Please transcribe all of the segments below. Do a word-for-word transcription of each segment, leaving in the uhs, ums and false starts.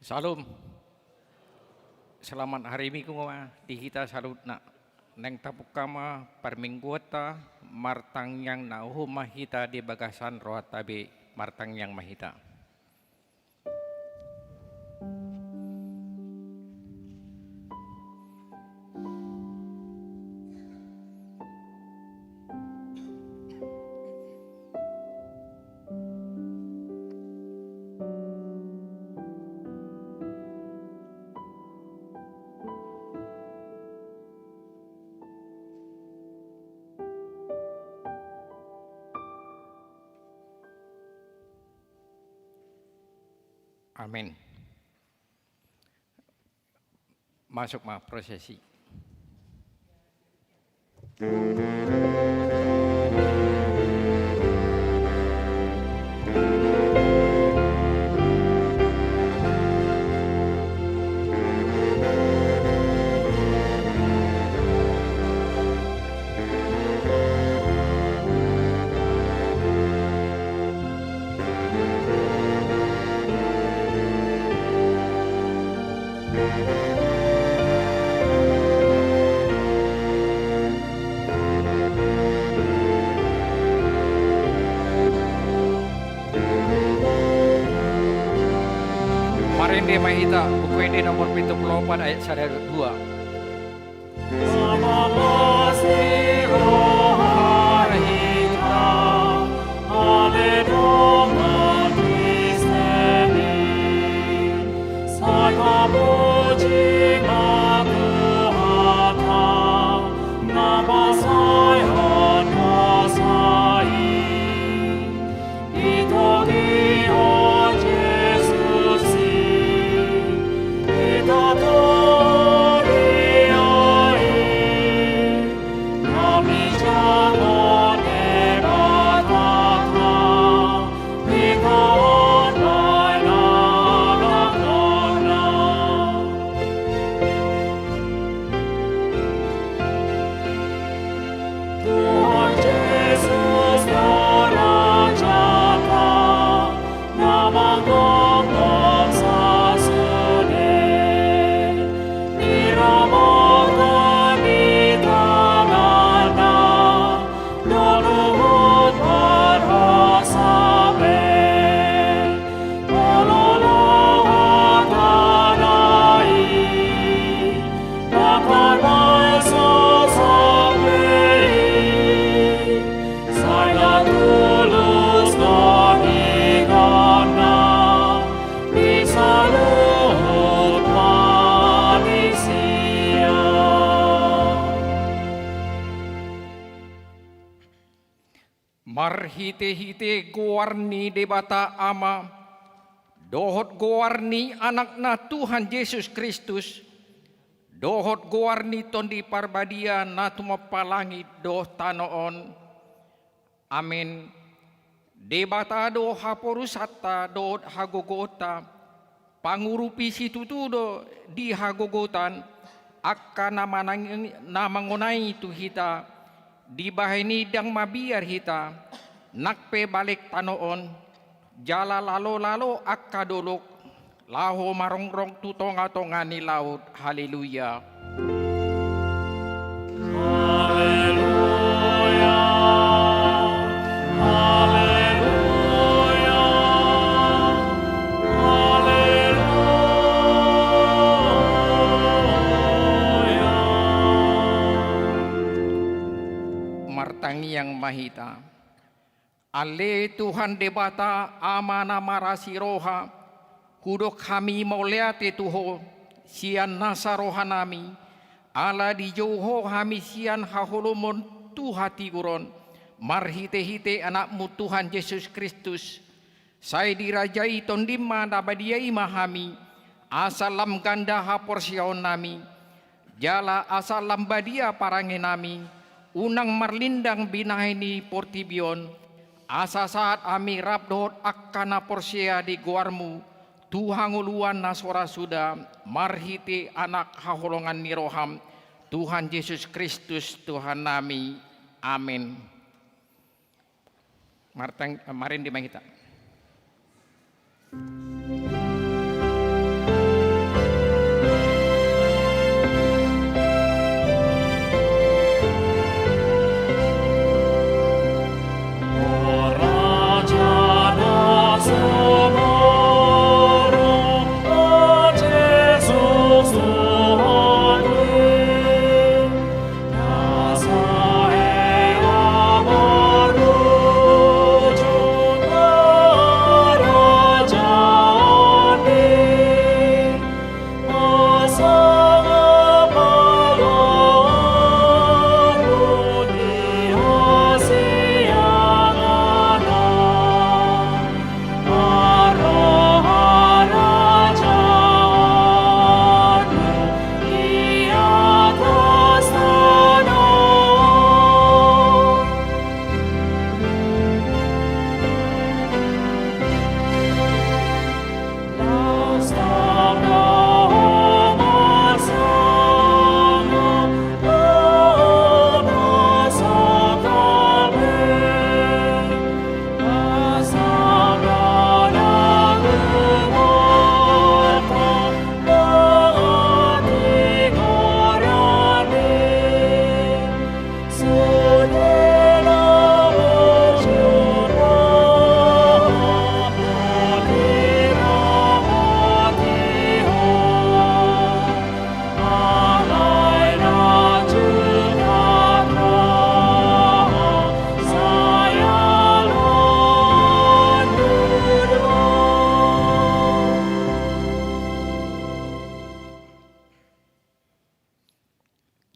Syalom. Selamat hari Minggu ma di hita saluhutna. Naeng tapungka ma parmingguonta, martangiang na uhum ma hita di bagasan rohanta be, martangiang ma hita. Amin. Masuk ma prosesi. Marende ma hita, Buku Ende nomor pitu pulu opat ayat sada dua. Marhitehite goar ni Debata Ama, dohot goar ni Anakna Tuhan Jesus Kristus, dohot goar ni Tondi Parbadia na tumompa langit dohot tano on. Amen. Debata do haporusanta dohot hagogoonta, pangurupi situtu do di hagogotan, angka na manang-, na mangonai tu hita, dibahen i ndang mabiar hita, nang pe balek tano on, jala lalo-lalo angka dolok, laho marongrong tu tonga-tonga ni laut. Haleluya. Haleluya. Haleluya. Haleluya. Martangiang ma hita. Ale Tuhan Debata, Ama na marasi roha, hudok hami mauliate tu Ho, sian nasa rohanami, ala dijou Ho hami sian haholomon tu hatiuron, marhite-hite Anakmu Tuhan Jesus Kristus. Sai dirajai Tondim na badia i ma hami, asa lam ganda haporseaonnami, jala asa lam badia parangenami, unang marlindang binahen ni portibi on, asa sahat hami rap dohot angka na porsea di goarmu, tu hangoluan na so ra suda, marhite Anak haholongan ni roham, Tuhan Jesus Kristus, Tuhannami. Amen. Martang-, marende ma hita.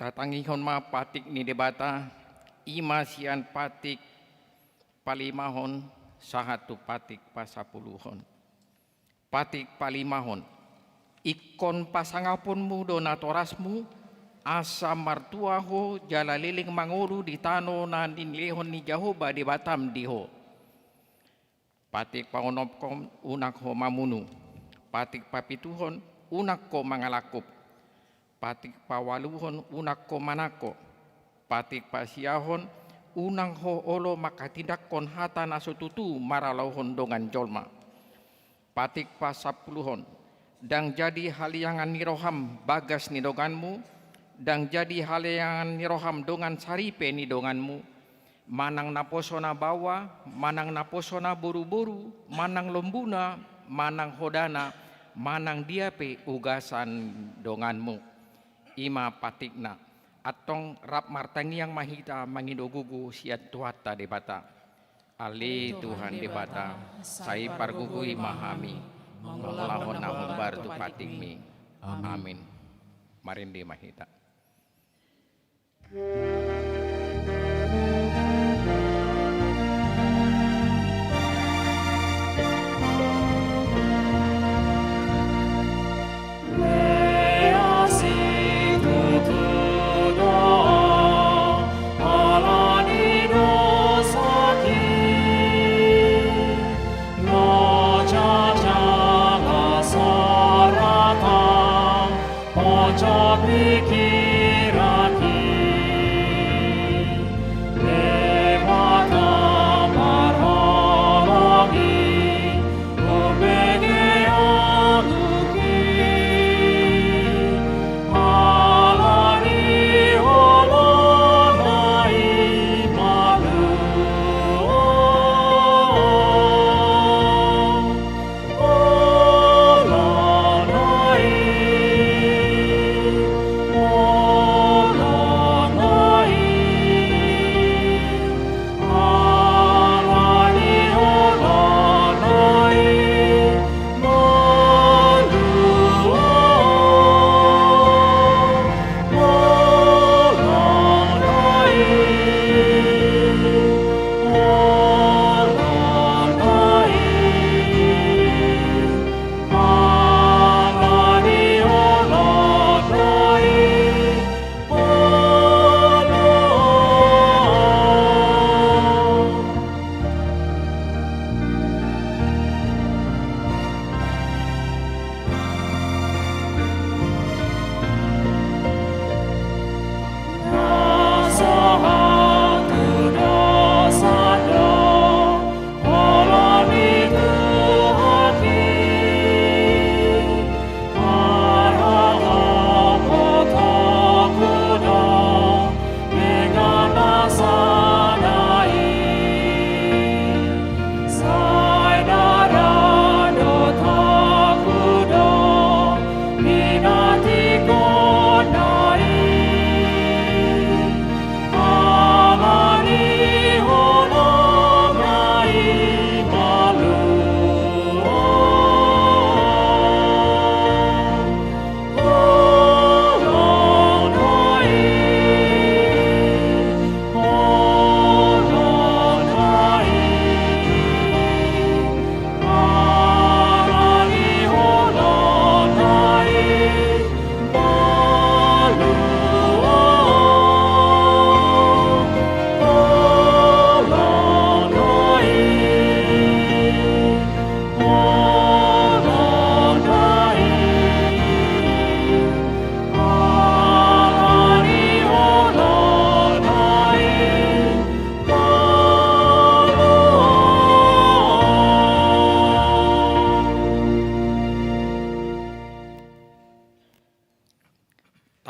Tatangihon ma patik ni Debata, i ma sian patik palimahon sahat tu patik pasapuluhon. Patik palimahon. Ingkon pasangaponmu do natorasmu, asa martua ho jala leleng mangolu di tano na nilehon ni Jahowa Debatam di ho. Patik paonomhon, unang ho mamunu. Patik papituhon, unang ho mangalangkup. Patik paualuhon, unang ho manangko. Patik pasiahon, unang ho olo manghatindanghon hata na so tutu maralohon dongan jolma. Patik pasampuluhon, ndang jadi haleangan ni roham bagas ni donganmu, ndang jadi haleangan ni roham dongan saripe ni donganmu, manang naposo na baoa, manang naposo na boruboru, manang lombuna, manang hodana, manang dia pe ugasan donganmu. I ma patikna. Antong rap martangiang ma hita mangido gogo sian Tuhanta Debata. Ale Tuhan Debata, sai pargogoi ma hami mangulahon na hombar tu patikmi. Amin. Marende ma hita.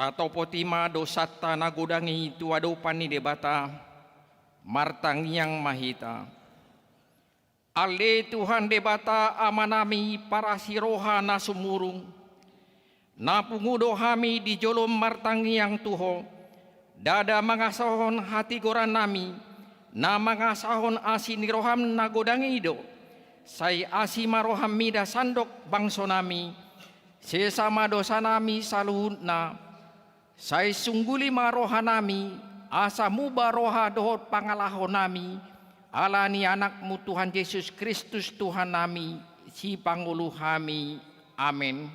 Tatopoti ma dosanta na godang i tu adopan ni Debata, martangiang ma hita. Ale Tuhan Debata Amanami parasiroha na sumurung, na pungu do hami di jolom martangiang tu Ho, ndada mangasahon hatigorannami, na mangasahon asi ni roham na godang i do, sai asi ma roham mida sandok bangsonami, sesa ma dosanami saluhutna, Sai sungguli ma rohanami, asa muba roha dohot pangalahonami, ala ni Anakmu Tuhan Jesus Kristus Tuhannami, Sipangolu hami. Amen.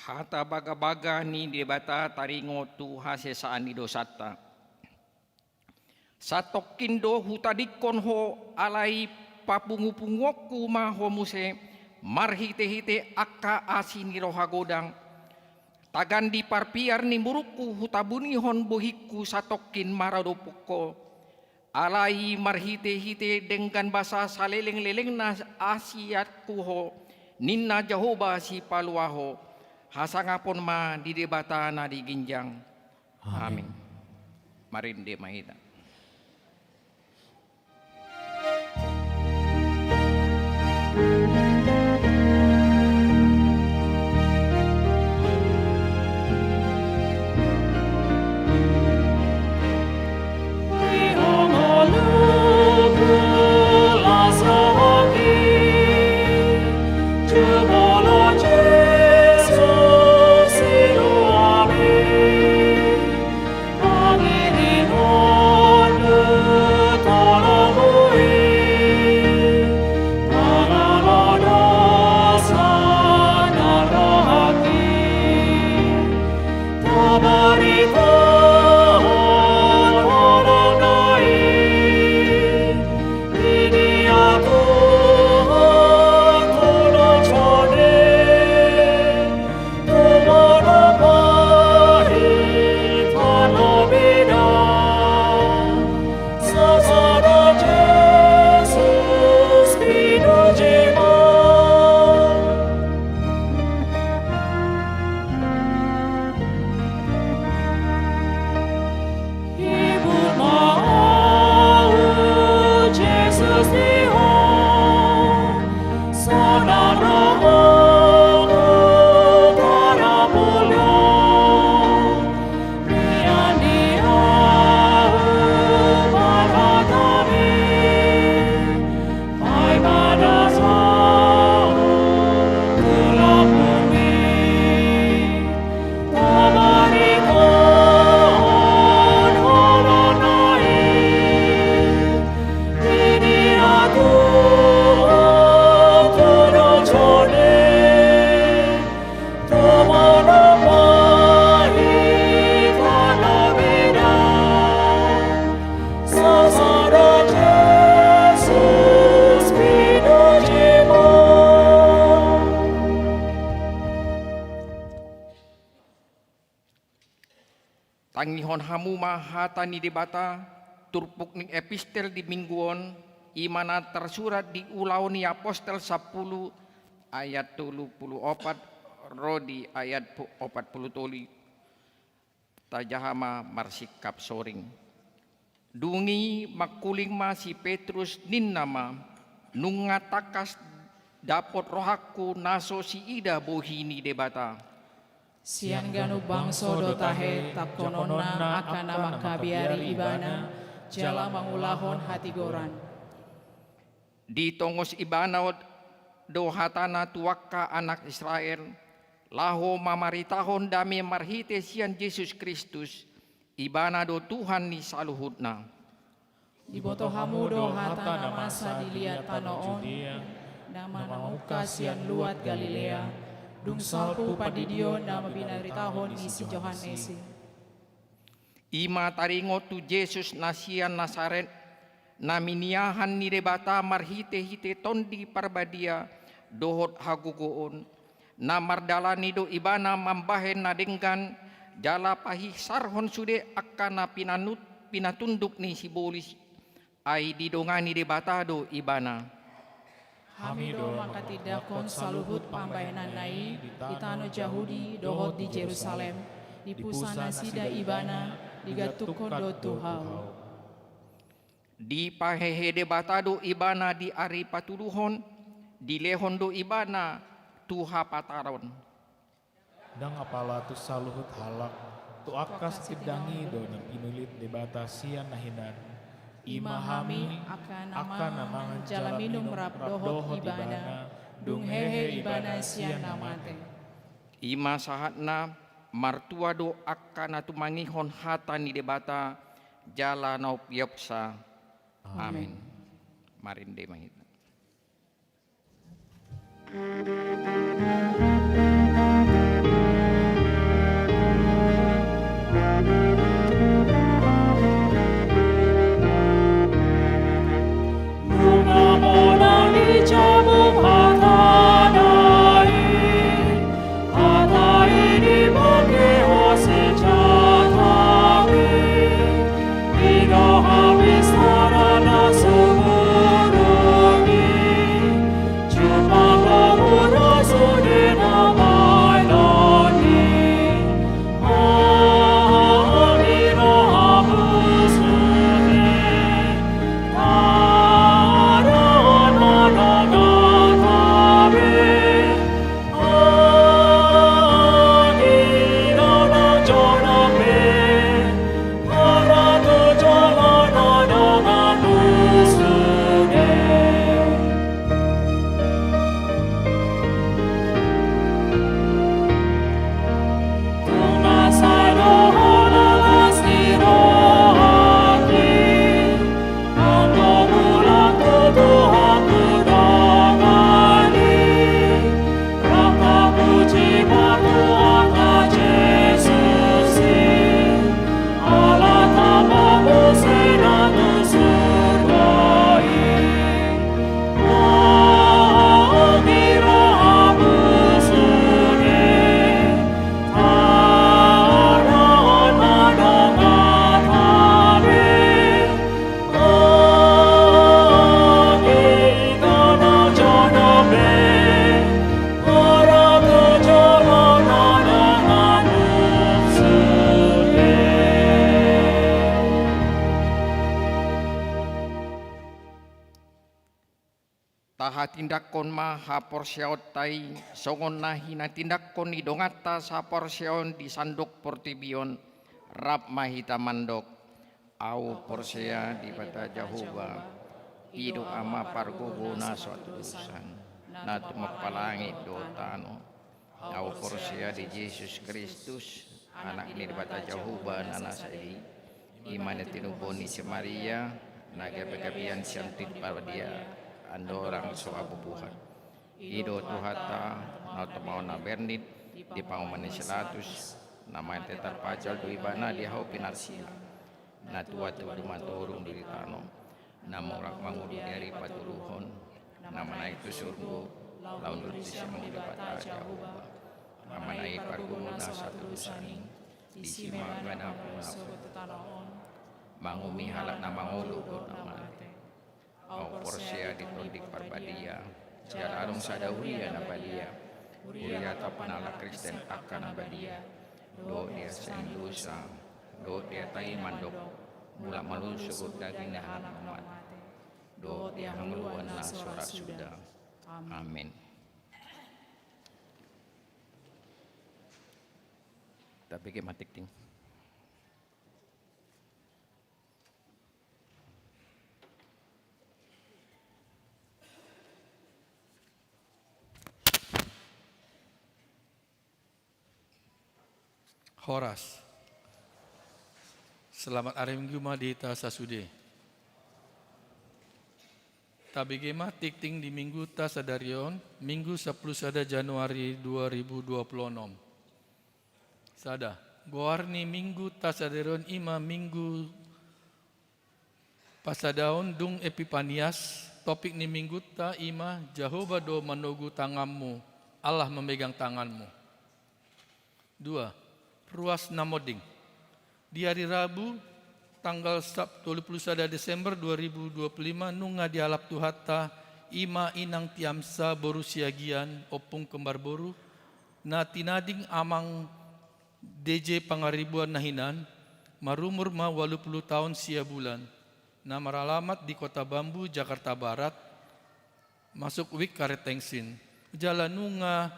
Hata bagabaga ni Debata taringot tu hasesaan ni dosanta. Satongkin do hutadingkon ho, alai papungupunguonku ma ho muse marhitehite angka asi ni roha godang. Tagan di parpiar ni murukku hutabunihon bohingku satongkin maradophon ho. Alai marhitehite denggan basa salelenglelengna asianku ho, ninna Jahowa Sipalua ho. Hasangapon ma di Debata na di ginjang. Amin. Amin. Marende ma hita. Tangihon hamu ma hata ni Debata, turpuk ni epistel di minggu on, i ma na tarsurat di Ulaon ni Apostel sampulu ayat tolu pulu opat ro di ayat pu-, opat pulu tolu. Tajaha ma marsingkap soring. Dung i mangkuling ma si Petrus, ninna ma: Nunga tangkas dapot rohangku na so siida bohi ni Debata. Sian ganup bangso do tahe tangkononna angka na mangkabiari Ibana jala mangulahon hatigoran. Ditongos Ibana do hatana tu angka anak Israel, laho mamaritahon dame marhite sian Jesus Kristus, Ibana do Tuhan ni saluhutna. Diboto hamu do hata na masa diliat tano on, na mamungka sian luat Galilea, dung salpu pandidion na binaritahon ni si Johannes i. I ma taringot tu Jesus na sian Nasaret, na miniahan ni Debata marhite-hite Tondi Parbadia dohot hagogoon, na mardalani do Ibana mambahen na denggan, jala pahirsarhon sude angka na pinanut-, pinatunduk ni sibolis, ai didongani Debata do Ibana. Hami do manghatindanghon saluhut pambahenanna i di tano Jahudi dohot di Jerusalem, dipusa nasida Ibana, digantungkon do tu hau. Dipahehe Debata do Ibana di ari patuduhon, dilehon do Ibana tu hapataron. Ndang apala tu saluhut halak, tu angka sitindang i do na pinulit Debata sian na hinan. I ma hami, angka na mangan jala minum rap dohot Ibana, dung hehe Ibana sian na mate. I ma sahatna, martua do angka na tumangihon hata ni Debata, jala na umpeopsa. Amen. Amen. Marende ma hita. Tahatindangkon ma haporseaonta i, songon na hinatindangkon ni donganta saporseaon di sandok portibi on. Rap ma hita mandok: Ahu porsea di Debata Jahowa, i do Ama pargogo na so hatudosan, na tumompa langit dohot tano. Ahu porsea di Jesus Kristus, Anak ni Debata Jahowa na nasa i, i ma na tinubuhon ni si Maria, na gabe-gabean sian Tondi Parbadia, andorang so habubuhan. I do Tuhanta, na otomaon na bernit, di panguhuman ni si Pilatus, na mate tarpajal do Ibana di hau pinarsilang. Na tuat tu jumadi ma torus di tano, na mulak mangolu di ari patuduhon, na manaek tu surgo, laho hundul tu siamun ni Debata Jahowa. Ama na i pargogo na so hatudosan i, disi ma gabe na mangolu tu tano on, manguhumi halak na mangolu dohot na mate. Ahu porsea di Tondi Parbadia, jala adong sada huria na badia, huria tampuna halak Kristen angka na badia, dohot di hasesaan dosa, dohot di hata i mandok, mulak malua sogot daging ni halak na mate, dohot di hangoluan na so ra suda. Amen. Tabege ma tingting. Horas. Selamat ari Minggu ma di hita sasude. Tabege ma tingting di Mingguta sadari on, Minggu sampulu sada Januari dua ribu dua puluh enam. Sada. Goar ni Mingguta sadari on i ma Minggu Pasadaon dung Epipanias. Topik ni Mingguta i ma Jahowa do manogu tanganmu, Allah memegang tanganmu. Dua, ruas na monding. Di ari Rabu, tanggal sap-, tolu pulu sada Desember dua ribu dua pulu lima, nunga dialap Tuhanta, i ma inang Tiamsa boru Siagian, ompung kembar boru, na tinading amang D J Pangaribuan na hinan, marumur ma ualu pulu taon sia bulan, na maralamat di Kota Bambu, Jakarta Barat, masuk wik karet tensin. Jala nunga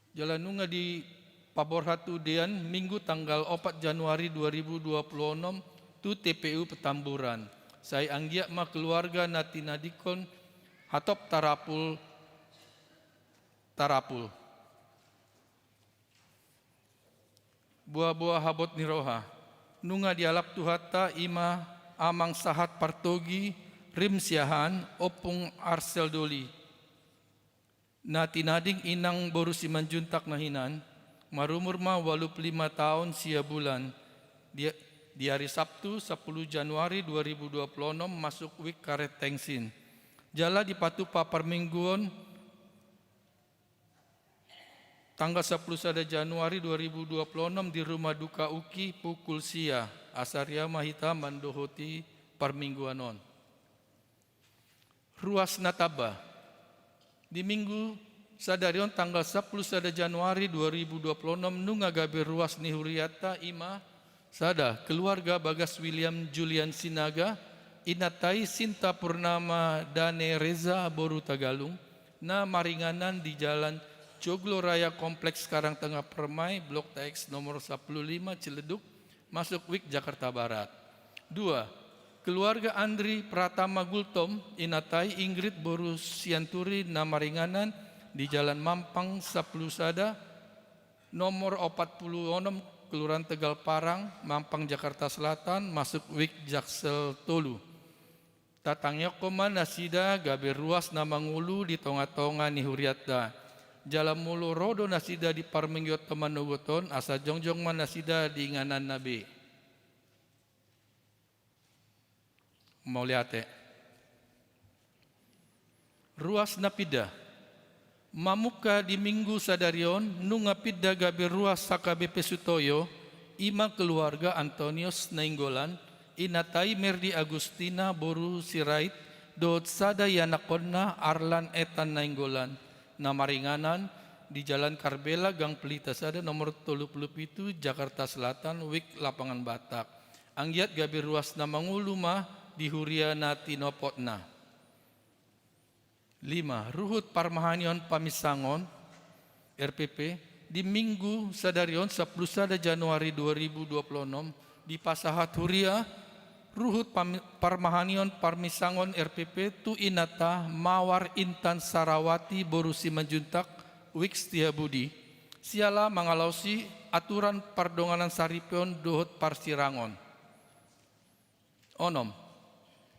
Jala nunga dipaborhat tu dean Minggu tanggal opat Januari dua ribu dua puluh onom tu T P U Petamburan. Sai anggiat ma keluarga na tinadingkon hatop tarapul, tarapul. Boa-boa habot ni roha. Nunga dialap Tuhanta i ma amang sahat partogi Rim Siahaan, ompung Arsel Doli. Na tinading inang boru Simanjuntak na hinan, marumur ma ualu pulu lima taon sia bulan, di, di ari Sabtu, sapulu Januari dua ribu dua puluh onom, masuk wik karet tensin. Jala dipatupa parmingguon, tanggal sapulu sada Januari dua ribu dua puluh onom, di rumah duka Uki pukul sia, asa riau ma hita mandohoti parmingguon on. Ruas na tamba. Di Minggu sadari on tanggal sapulu sada Januari dua ribu dua puluh onom nunga gabe ruas ni hurianta i ma sada, keluarga Bagas William Julian Sinaga, inanta i Sinta Purnama Dane Reza boru Tagalung, na maringanan di Jalan Joglo Raya Kompleks Karang Tengah Permai, Blok T X nomor sapulu lima Ciledug, masuk wik Jakarta Barat. Dua, keluarga Andri Pratama Gultom, inanta i Ingrid boru Sianturi na maringanan di Jalan Mampang sapulu sada, nomor opat pulu onom, Kelurahan Tegal Parang, Mampang, Jakarta Selatan, masuk wik Jaksel tolu. Tatangihon ma nasida gabe ruas na mangolu di tonga-tonga ni hurianta. Jala molo ro do nasida di parmingguonta manogot on, asa jongjong ma nasida di ingananna be. Mauliate. Ruas na pinda. Mamungka di Minggu sadari on, nunga pinda gabe ruas H K B P Sutoyo, i ma keluarga Antonius Nainggolan, inanta i Merdi Agustina boru Sirait, dohot sada ianakhonna Arlan Ethan Nainggolan, na maringanan di Jalan Karbela, Gang Pelita sada, nomor tolu pulu pitu, Jakarta Selatan, wik Lapangan Batak. Anggiat gabe ruas na mangolu ma di huria na tinopotna. Lima, ruhut parmahanion paminsangon, R P P, di Minggu sadari on, sapulu sada Januari dua ribu dua puluh onom, dipasahat huria ruhut pami-, parmahanion paminsangon R P P tu inanta Mawar Intan Sarawati boru Simanjuntak, wik Setiabudi. Siala mangalaosi aturan pardonganan saripeon dohot parsirangon. Onom,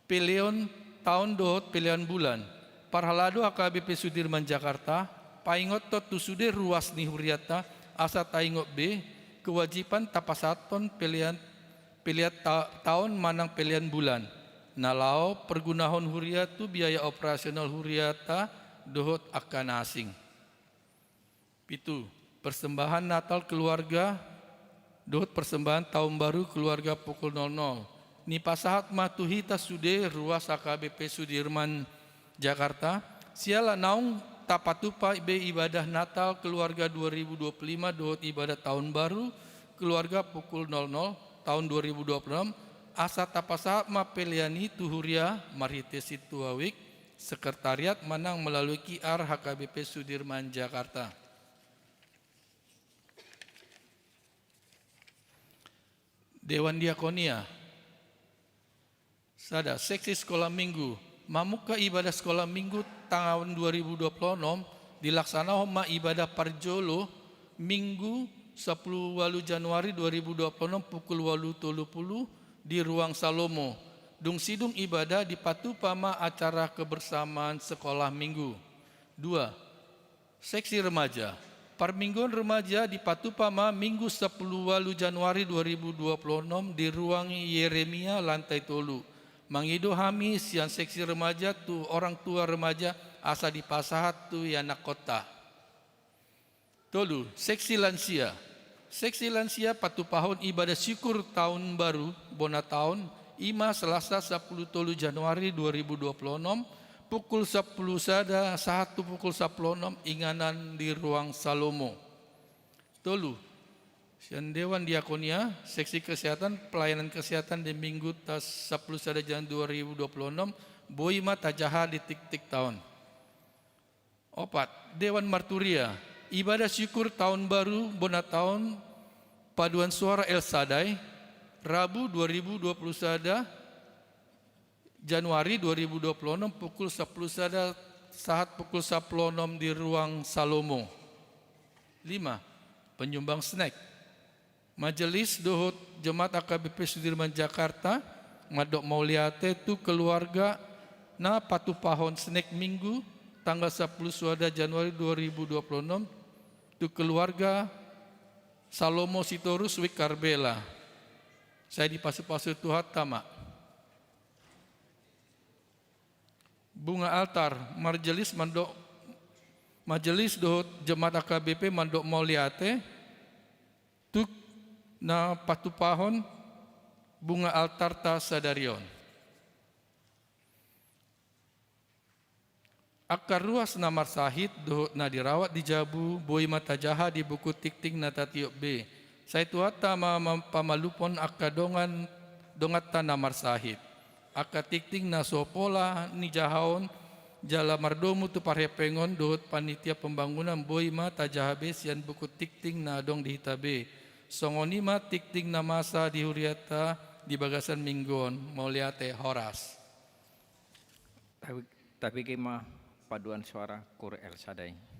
peleon taon dohot pelean bulan. Parhalado H K B P Sudirman Jakarta, paingothon tu sude ruas ni hurianta, asa taingot be kewajiban tapasahathon pelean, pelean ta-, taon manang pelean bulan, na laho pergunahon huria tu biaya operasional hurianta dohot angka na asing. Pitu, persembahan Natal keluarga dohot persembahan Taon Baru keluarga pukul nol nol. Nipasahat ma tu hita sude ruas H K B P Sudirman Jakarta, siala naung tapatupa be ibadah Natal keluarga dua ribu dua puluh lima dohot ibadah Taon Baru keluarga pukul nol nol taon dua ribu dua puluh enam, asa tapasahat ma pelean i tu huria marhite sintua wik, sekretariat manang melalui Q R H K B P Sudirman Jakarta. Dewan Diakonia. Sada, seksi sekolah minggu. Mamungka ibadah sekolah minggu taon dua ribu dua puluh enam, dilaksanahon ma ibadah parjolo Minggu sapulu ualu Januari dua ribu dua puluh enam pukul ualu tolu pulu di Ruang Salomo. Dung sidung ibadah dipatupa ma acara kebersamaan sekolah minggu. Dua, seksi remaja. Parmingguon remaja dipatupa ma Minggu sampulu ualu Januari dua ribu dua puluh enam di ruang Yeremia lantai tolu. Mangido hami sian seksi remaja tu orang tua remaja asa dipasahat tu ianakkonta. Tolu, seksi lansia. Seksi lansia patupahon ibadah syukur taon baru bona taon, i ma Selasa sampulu tolu Januari dua ribu dua puluh enam, pukul sampulu sada sahat tu pukul sampulu onom, inganan di ruang Salomo. Tolu, sian Dewan Diakonia, seksi kesehatan, pelayanan kesehatan di Minggu ta sampulu sada Jan dua ribu dua puluh enam, boi ma tajaha di titik taon. Opat, Dewan Marturia, ibadah syukur taon baru bona taon, paduan suara El Sadai, Rabu dua ribu dua puluh sada Januari dua ribu dua puluh enam, pukul sampulu sada sahat pukul sampulu onom di ruang Salomo. Lima, penyumbang snack. Majelis dohot Jemaat A K B P Sudirman Jakarta mandok mauliate tu keluarga na patupahon snack Minggu tanggal sampulu sada Januari dua ribu dua puluh enam tu keluarga Salomo Sitorus Wik Karbela. Sai dipasupasu Tuhanta ma. Bunga altar, majelis mandok, majelis dohot Jemaat A K B P mandok mauliate tu na patupahon bunga altarta sadari on. Angka ruas na marsahit dohot na dirawat di jabu boi ma tajaha di buku tingting na tatiop be. Sai Tuhanta ma, ma pamalumhon angka dongan, donganta na marsahit. Angka tingting na so pola nijahaon jala mardomu tu parhepeng on dohot panitia pembangunan boi ma tajaha be sian buku tingting na adong di hita be. Songon i ma tingting na masa di huriata di bagasan Minggu on. Mauliate, horas. Tapi, tapi kima paduan suara Kur El Sadai.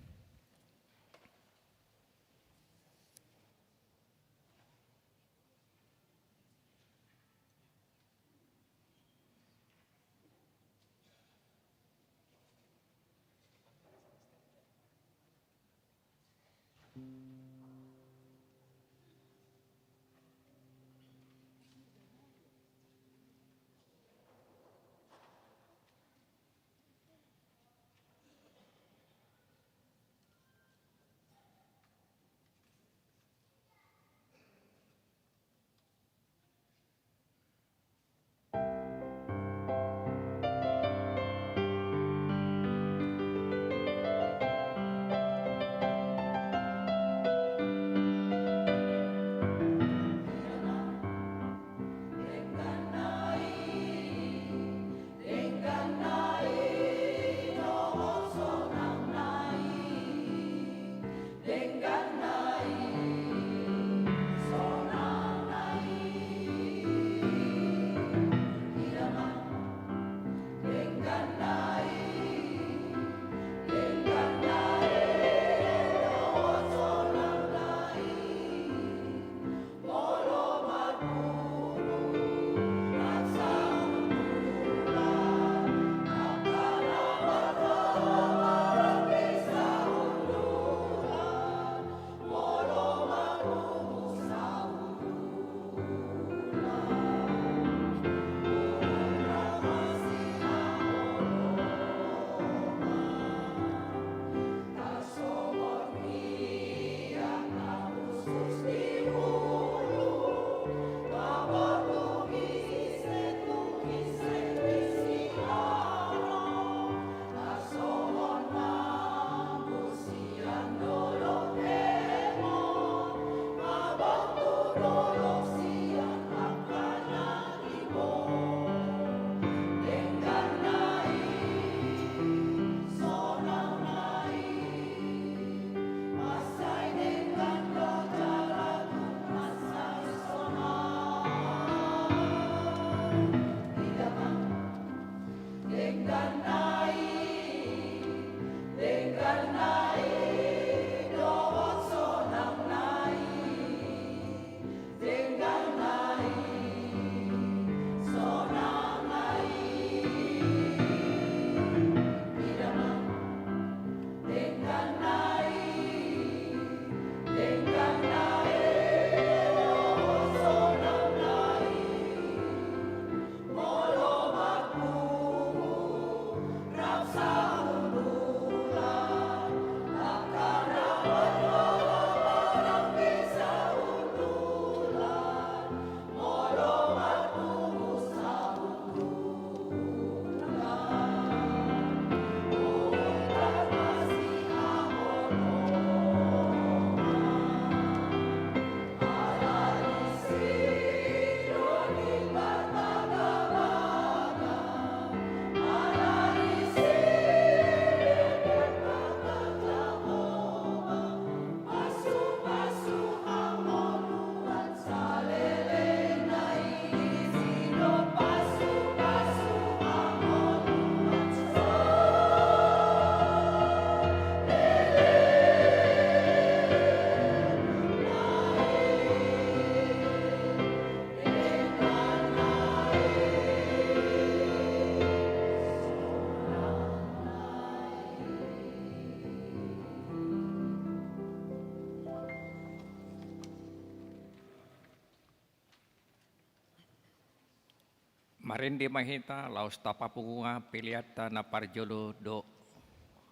Marende ma hita laos tapapungu ma peleanta na parjolo dohot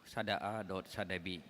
sada A dohot sada B.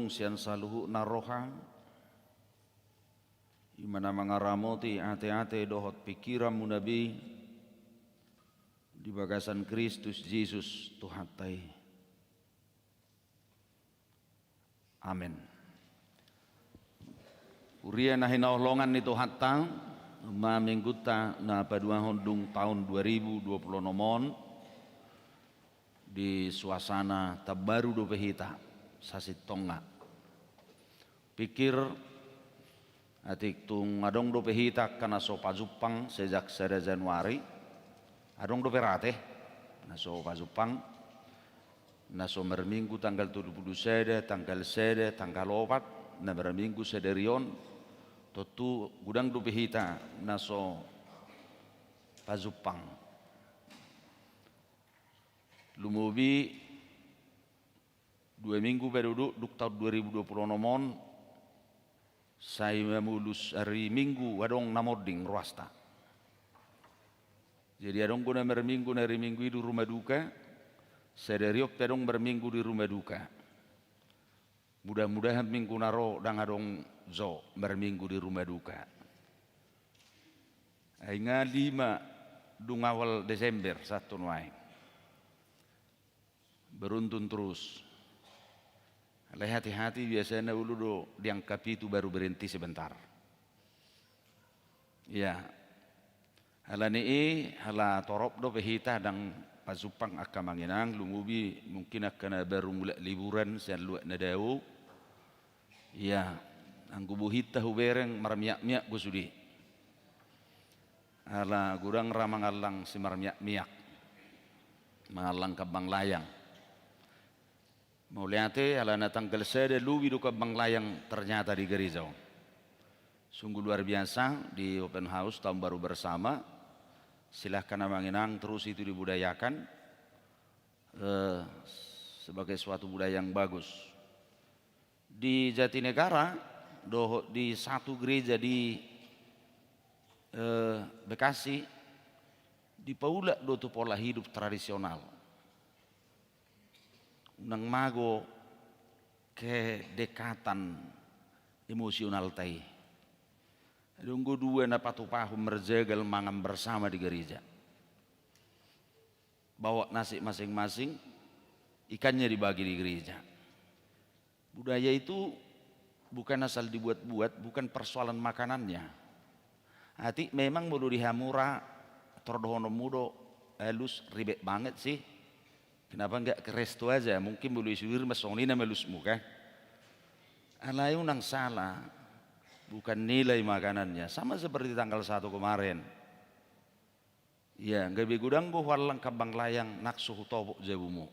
sian saluhutna roha, i ma na mangaramoti ateate dohot pingkiranmuna be di bagasan Kristus Jesus Tuhanta i. Amen. Huria na hinaholongan ni Tuhanta, ma minggunta na paduahon dung taon dua ribu dua puluh onom on, di suasana tambaru dope hita sasintongna. Pikir, atik tung adong dope hita angka na so pajumpang sejak sada Januari, adong dope ra ate na so pajumpang, na so marminggu tanggal tolu pulu sada, tanggal sada, tanggal opat, na marminggu sadari on, tontu godang dope hita na so pajumpang. Lumobi dua minggu pe duduk dung taon dua ribu dua puluh onom on, sai mamolus ari Minggu adong na monding ruasta. Jadi adong do na marminggu na ari Minggu i di rumah duka, sadari on pe adong marminggu di rumah duka. Mudah-mudahan minggu na ro ndang adong jo marminggu di rumah duka. Ai nga lima dung awal Desember, satu nuaeng. Beruntun terus. Alai hati-hati, biasana ulu do di angka pitu baru berhenti sebentar. Ia. Ala ni i, ala torop dope hita ndang pajumpang angka amang inang, lumobi mungkin angka na baru mulak liburan sian luat na dao. Ia, anggo bohinta hubereng marmiak-miak do sude. Ala godang ra mangallang simarmiak-miak, mangallang kambang layang. Mauliate, alana tanggal sada lobi do kambang layang ternyata di gereja on. Sungguh luar biasa di open house Tahun Baru Bersama. Silahkan amang inang terus itu dibudayakan, eh, sebagai suatu budaya yang bagus. Di Jatinegara dohot di satu gereja di, eh, Bekasi, dipaulak do tu pola hidup tradisional. Unang mago kedekatan emosionalta i. Adong do dua na patupahon marjagal mangan bersama di gereja. Bawa nasi masing-masing, ikannya dibagi di gereja. Budaya itu bukan asal dibuat-buat, bukan persoalan makanannya. Atik memang molo di hamu ra, tor dohononmu do, alus, ribet banget sih. Kenapa nggak ke resto aja? Mungkin molo i sudir ma songon i na malusmu kan. Alai unang salah, bukan nilai makanannya. Sama seperti tanggal satu kemarin. Ia, gabe godang do huallang kambang layang nang so hutopot jabumu.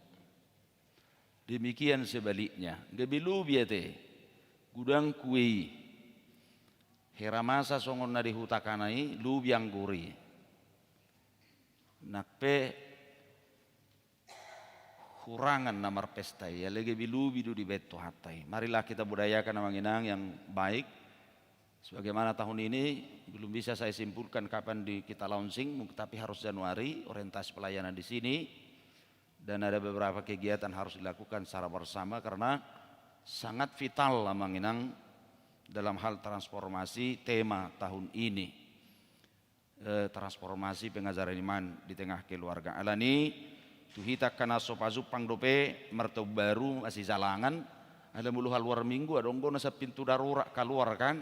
Demikian sebaliknya, gabe lobi ate godang kue i. Hera masa songon na di huta Kana i, lobi anggur i. Nang pe hurangan na marpesta i, alai gabe lobi do dibaen Tuhanta i. Marilah kita budayakan amang inang yang baik. Sebagaimana tahun ini belum bisa saya simpulkan kapan di kita launching, mungkin, tapi harus Januari, orientasi pelayanan di sini. Dan ada beberapa kegiatan harus dilakukan secara bersama karena sangat vital amang inang dalam hal transformasi tema tahun ini. Eh, transformasi pengajaran iman di tengah keluarga. Alani, tu hita angka na so pajumpang dope martaon baru masijalangan, ala molo haluar minggu, adong do na sian pintu darurat kaluar kan,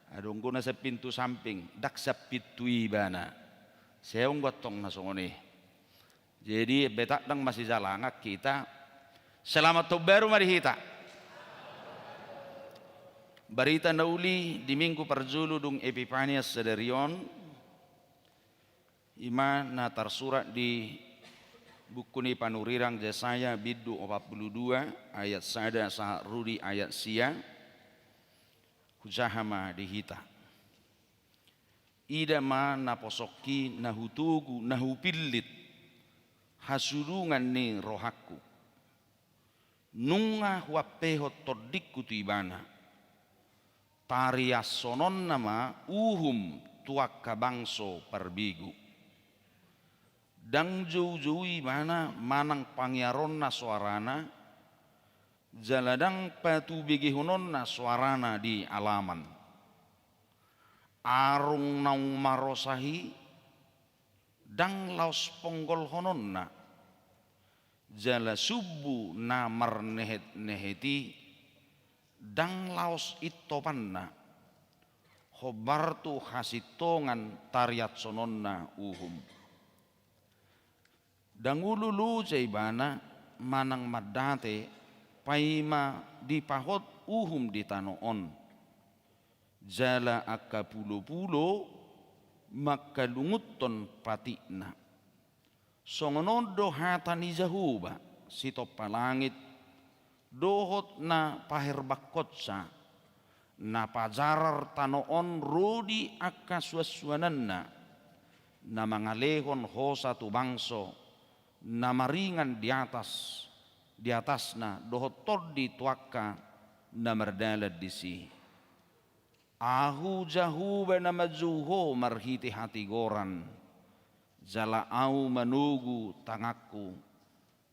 adong do na sian pintu samping, ndang sian pintu i ibana. Sai adong do antong na songon i. Jadi, betak ndang masijalangan hita. Selamat tahun baru ma di hita. Barita na uli di minggu parjolo dung Epipania sadari on, i ma na tarsurat di buku ni panurirang Jesaya bindu opat pulu dua ayat sada sahat ro di ayat sia. Hujaha ma di hita. Ida ma naposongki na hutogu, na hupillit hasudungan ni rohangku. Nunga huampehon tondingku tu ibana. Pariashononna ma uhum tu angka bangso parbegu. Ndang joujou ibana manang pangiaronna soarana, Jala ndang patubegehononna soarana di alaman. Arung naung marosa i ndang laos ponggolhononna, jala sumbu na marnehetnehet i ndang laos intopanna, hombar tu hasintongan tariashononna uhum. Ndang olo loja ibana manang mandate paima dipahot uhum di tano on, jala angka pulopulo mangkalungunhon patikna. Songon on do hata ni Jahowa, Sitompa langit dohot na paherbangkonsa, na pajarar tano on ro di angka suansuananna, na mangalehon hosa tu bangso na maringan di atas, di atasna, dohot tondi tu angka na mardalan disi. Ahu Jahowa na manjou ho marhite hatigoran, jala ahu manogu tanganku.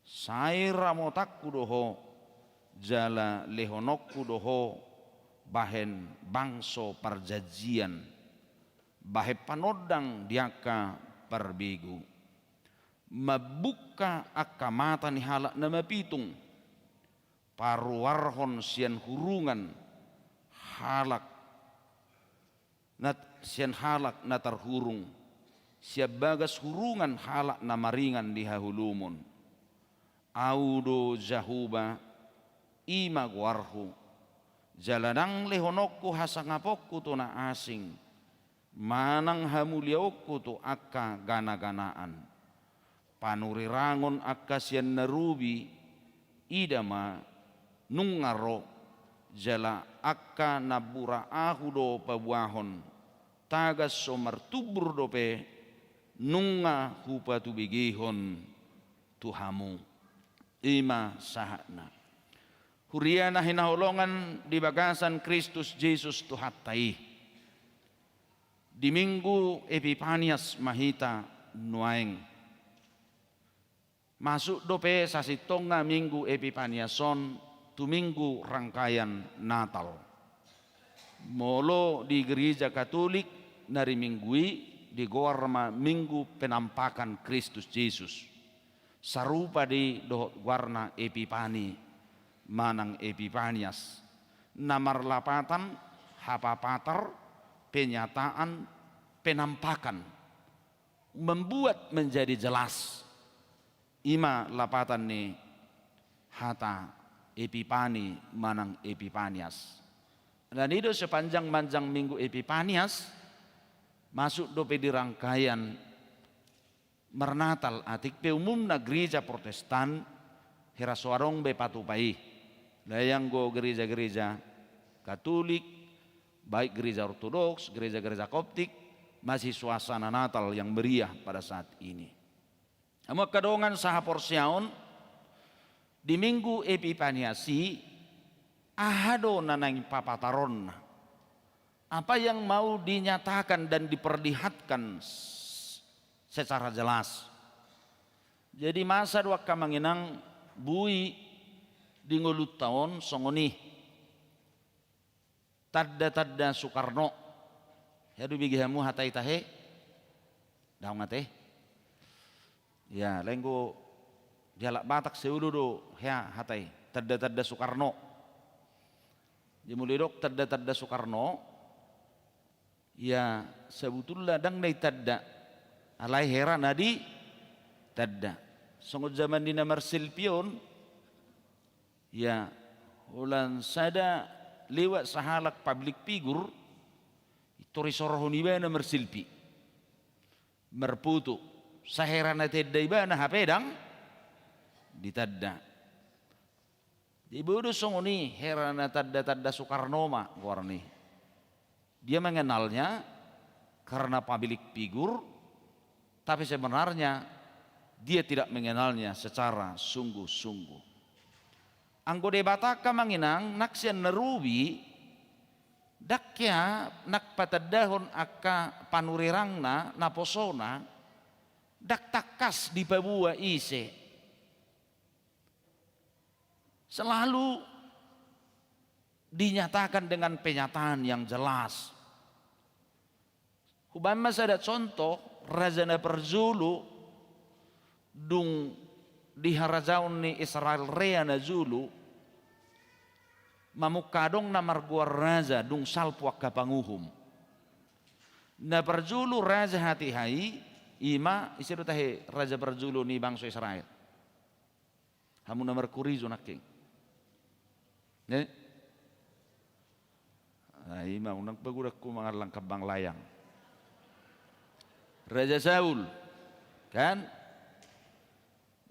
Sai ramotanku do ho, jala lehononku do ho bahen bangso parjanjian, bahen panondang di angka parbegu. Mambungka angka mata ni halak na mapitung, paruarhon sian hurungan halak na, sian halak na tarhurung, sian bagas hurungan halak na maringan di haholomon. Ahu do Jahowa, i ma goarhu, jala ndang lehononku hasangaponku tu na asing, manang hamuliaonku tu angka ganaganaan. Panurirangon angka sian na robi, ida ma nunga ro, jala angka nambura ahu do paboahon, tagan so martumbur dope nunga hupatubegehon tu hamu. I ma sahatna. Huria na hinaholongan di bagasan Kristus Jesus Tuhanta i. Di Minggu Epipanias ma hita nuaeng. Masuk dope sasintongna Minggu Epipanias on tu Minggu rangkaian Natal. Molo di Gereja Katolik na di Minggu i digoar ma Minggu Penampakan Kristus Jesus. Sarupa do i dohot goarna Epipani manang Epipanias, na marlapatan hapapatar, penyataan, penampakan, membuat menjadi jelas. I ma lapatan ni hata Epipani manang Epipanias. Alani do sepanjang manjang Minggu Epipanias, masuk dope di rangkaian marnatal, atik pe umumna gereja Protestan, hira so adong be patupa i. Alai anggo gereja-gereja Katolik, baik gereja Ortodoks, gereja-gereja Koptik, masih suasana Natal yang meriah pada saat ini. Hamu angka dongan sahaporseaon, di Minggu Epipanias i, aha do na naeng papataronna? Apa yang mau dinyatakan dan diperlihatkan s-, secara jelas? Jadi masa do angka amang inang boi di ngolunta on songon i. Tanda-tanda Soekarno. Hea do bege hamu hata i tahe? Daong ate? Ya, alai anggo di halak Batak sai olo do hea hata i, tanda-tanda Soekarno. Jadi molo didok tanda-tanda Soekarno, ya, sebetulna ndang na ditanda, alai hera na ditanda. Songon zaman ni na marselfie on, ya, holan sada lewat sahalak public figure, i tor isorohon ibana marselfie, marfoto, sai hera na ditanda ibana, hape ndang ditanda. Jadi boi do songon i, hera na tanda-tanda Soekarno ma goarna i. Dia mengenalnya karena public figure, tapi sebenarnya dia tidak mengenalnya secara sungguh-sungguh. Anggo Debata angka amang inang, nang sian na robi, ndang hea nang patandahon angka panurirangna, naposona, ndang tangkas dipaboa ise. Selalu dinyatakan dengan penyataan yang jelas. Hubaen ma sada contoh, raja na parjolo, dung di harajaon ni Israel rea na jolo, mamungka adong na margoar raja, dung salpu angka panguhum. Na parjolo raja hatiha i, ima ise do tahe raja parjolo ni bangso Israel? Hamu na markurizu nangkin. Ne? Ai ima unang pagodangku mangallang kambang layang. Raja Saul, kan?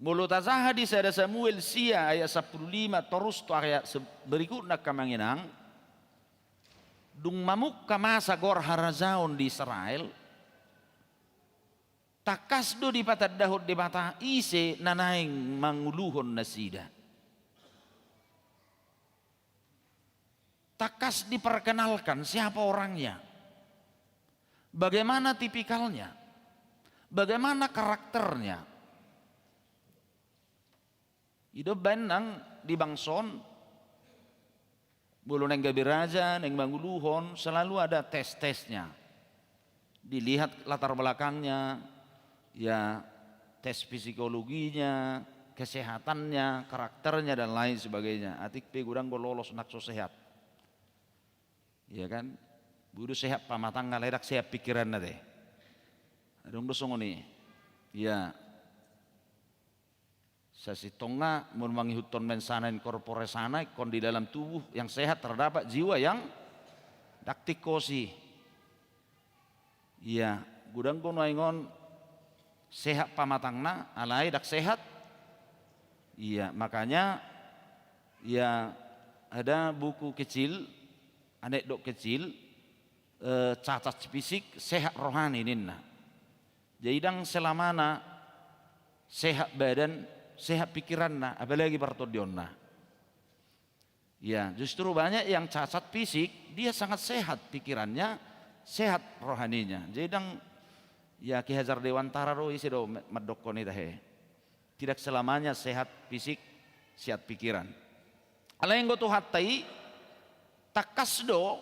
Molo tajaha di sada Samuel sia ayat sampulu lima torus tu ayat se-, berikutna angka amang inang, dung mamungka masa goar harajaon di Israel, tangkas do dipatandahon Debata ise na naeng manguluhon nasida. Tangkas diperkenalkan siapa orangnya, bagaimana tipikalnya, bagaimana karakternya. I do umbaen nang di bangso on, molo naeng gabe raja, naeng manguluhon, selalu ada tes-tesnya. Dilihat latar belakangnya, ya, tes psikologinya, kesehatannya, karakternya, dan lain sebagainya. Atik pe godang do lolos na so sehat. Iya kan? Bodo sehat pamatangna, alai ndang sehat pikiranna te. Adong do songon i. Iya. Sasintongna, molo mangihuthon mensana in corpore sana, ingkon di dalam tubuh yang sehat terdapat jiwa yang ndang tingkos i. Iya, godang do nuaeng on sehat pamatangna, alai ndang sehat. Iya, makanya, iya, ada buku kecil, anekdot kecil, eh, cacat fisik, sehat rohani ninna. Jadi ndang selamana sehat badan, sehat pikiranna, apalagi partondionna. Ya, justru banyak yang cacat fisik, dia sangat sehat pikirannya, sehat rohaninya. Jadi ndang, ya, Ki Hajar Dewantara do ise do me-, mandokkon i tahe. Tidak selamanya sehat fisik, sehat pikiran. Alai anggo Tuhanta i, tangkas do,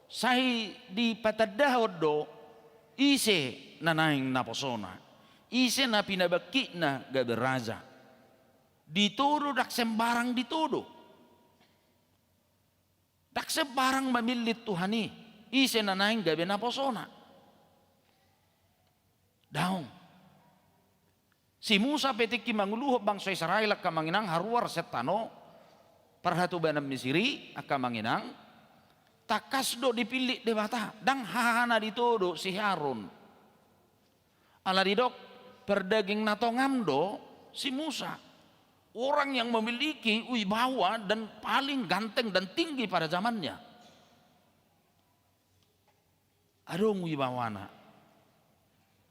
sai dipatandahon do, ise na naeng naposona, ise na pinabangkitna gabe raja. Ditodo ndang sembarang ditodo. Ndang sembarang mamillit Tuhan i, ise na naeng gabe naposona. Daong. Si Musa pe tingki manguluhon bangso Israel angka amang inang haruar sian tano parhatobanan Misir i angka amang inang, tangkas do dipillit Debata, ndang hahana ditodo si Harun. Ala didok, pardaging na tongam do si Musa. Orang yang memiliki wibawa dan paling ganteng dan tinggi pada zamannya. Adong wibawana.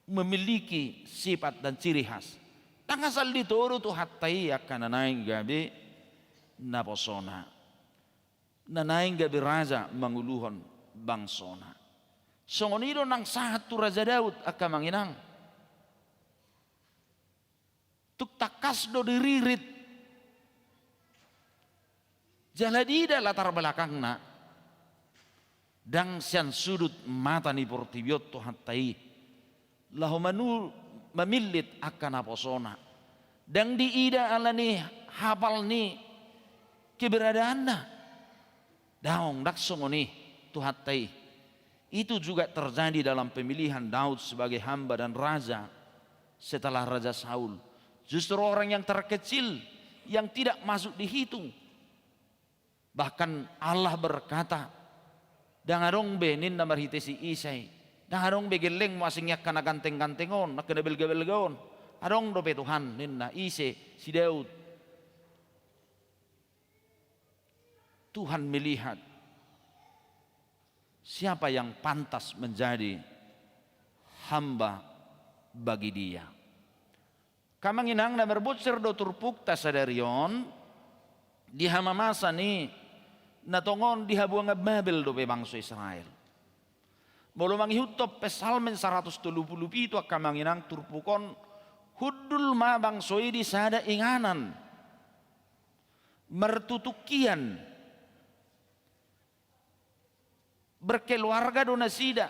Memiliki sifat dan ciri khas. Ndang asal ditodo Tuhanta i angka na naeng gabe naposona. Na naeng gabe raja manguluhon bangsona. Songon i do nang sahat tu Raja Daud angka amang inang. Tung tangkas do diririt. Jala diida latar belakangna. Ndang sian sudut mata ni portibi on Tuhanta i. Laho manu-, mamillit angka naposona. Ndang diida ala ni hapal ni keberadaanna. Daong, ndang songon i Tuhanta i. Itu juga terjadi dalam pemilihan Daud sebagai hamba dan raja setelah Raja Saul. Justru orang yang terkecil, yang tidak masuk dihitung. Bahkan Allah berkata, ndang adong be ninna marhite si Isai, ndang adong be gellengmu asing i angka na ganteng-ganteng on, angka na balga-balga on. Adong dope Tuhan ninna, ise, si Daud. Tuhan melihat siapa yang pantas menjadi hamba bagi Dia. Angka amang inang, na marbonsir do turpukta sadari on, di hamamasan i na tongon di habuangan Babel dope bangso Israel. Molo mangihuthon Psalmen saratus tolu pulu pitu angka amang inang, turpuk on, hundul ma bangso i di sada inganan. Martutukian, berkeluarga do nasida,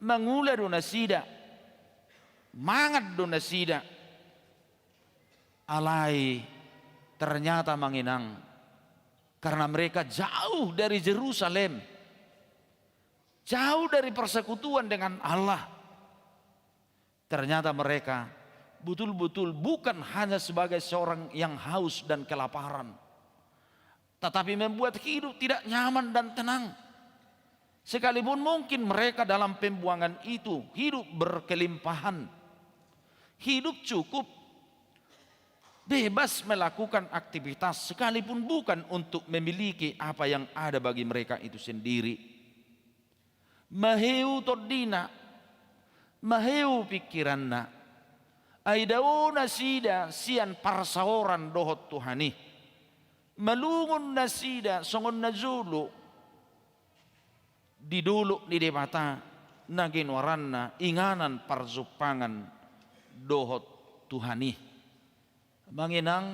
mangula do nasida, mangan do nasida. Alai ternyata, Amang Inang, karena mereka jauh dari Jerusalem, jauh dari persekutuan dengan Allah, ternyata mereka betul-betul bukan hanya sebagai seorang yang haus dan kelaparan, tetapi membuat hidup tidak nyaman dan tenang. Sekalipun mungkin mereka dalam pembuangan itu hidup berkelimpahan, hidup cukup, bebas melakukan aktivitas, sekalipun bukan untuk memiliki apa yang ada bagi mereka itu sendiri. Maheu tondina, maheu pingkiranna. Ai dao nasida sian parsaoran dohot Tuhan i. Malungun nasida songon na jolo di dolok ni Debata na ginoaranna inganan parjumpangan dohot Tuhan i. Amang Inang,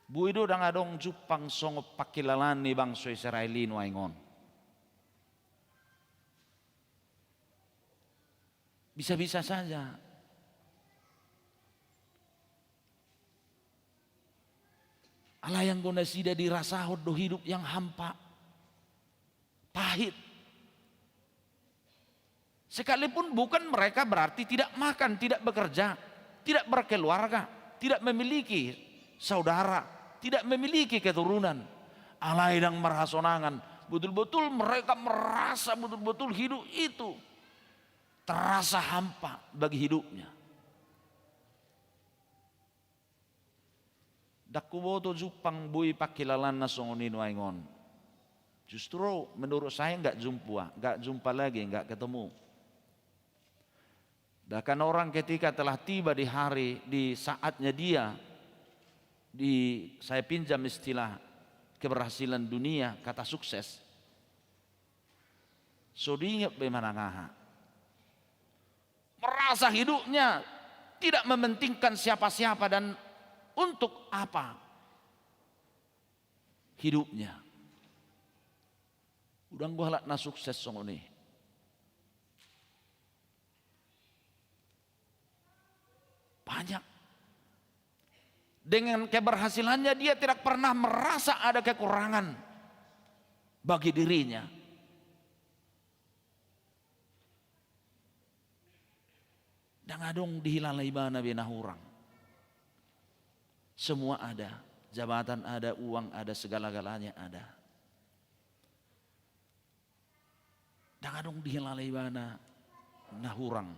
boi do ndang adong jumpang songon pangkilalaan ni bangso Israel i nuaeng on. Bisa-bisa saja. Alai anggo nasida dirasahon do hidup yang hampa, pahit. Sekalipun bukan mereka berarti tidak makan, tidak bekerja, tidak berkeluarga, tidak memiliki saudara, tidak memiliki keturunan. Alai ndang marhasonangan, betul-betul mereka merasa betul-betul hidup itu terasa hampa bagi hidupnya. Ndang huboto jumpang boi pangkilalaanna songon i nuaeng on. Justru menurut saya nggak jumpa, nggak jumpa lagi, nggak ketemu. Bahkan orang ketika telah tiba di hari, di saatnya dia, di, saya pinjam istilah keberhasilan dunia, kata sukses, so diingat be manang aha. Merasa hidupnya tidak mementingkan siapa-siapa dan untuk apa hidupnya. Udah, anggo halak na sukses songon i banyak. Dengan keberhasilannya, dia tidak pernah merasa ada kekurangan bagi dirinya. Ndang adong dihilala ibana be na hurang. Semua ada, jabatan ada, uang ada, segala-galanya ada. Ndang adong dihilala ibana na hurang.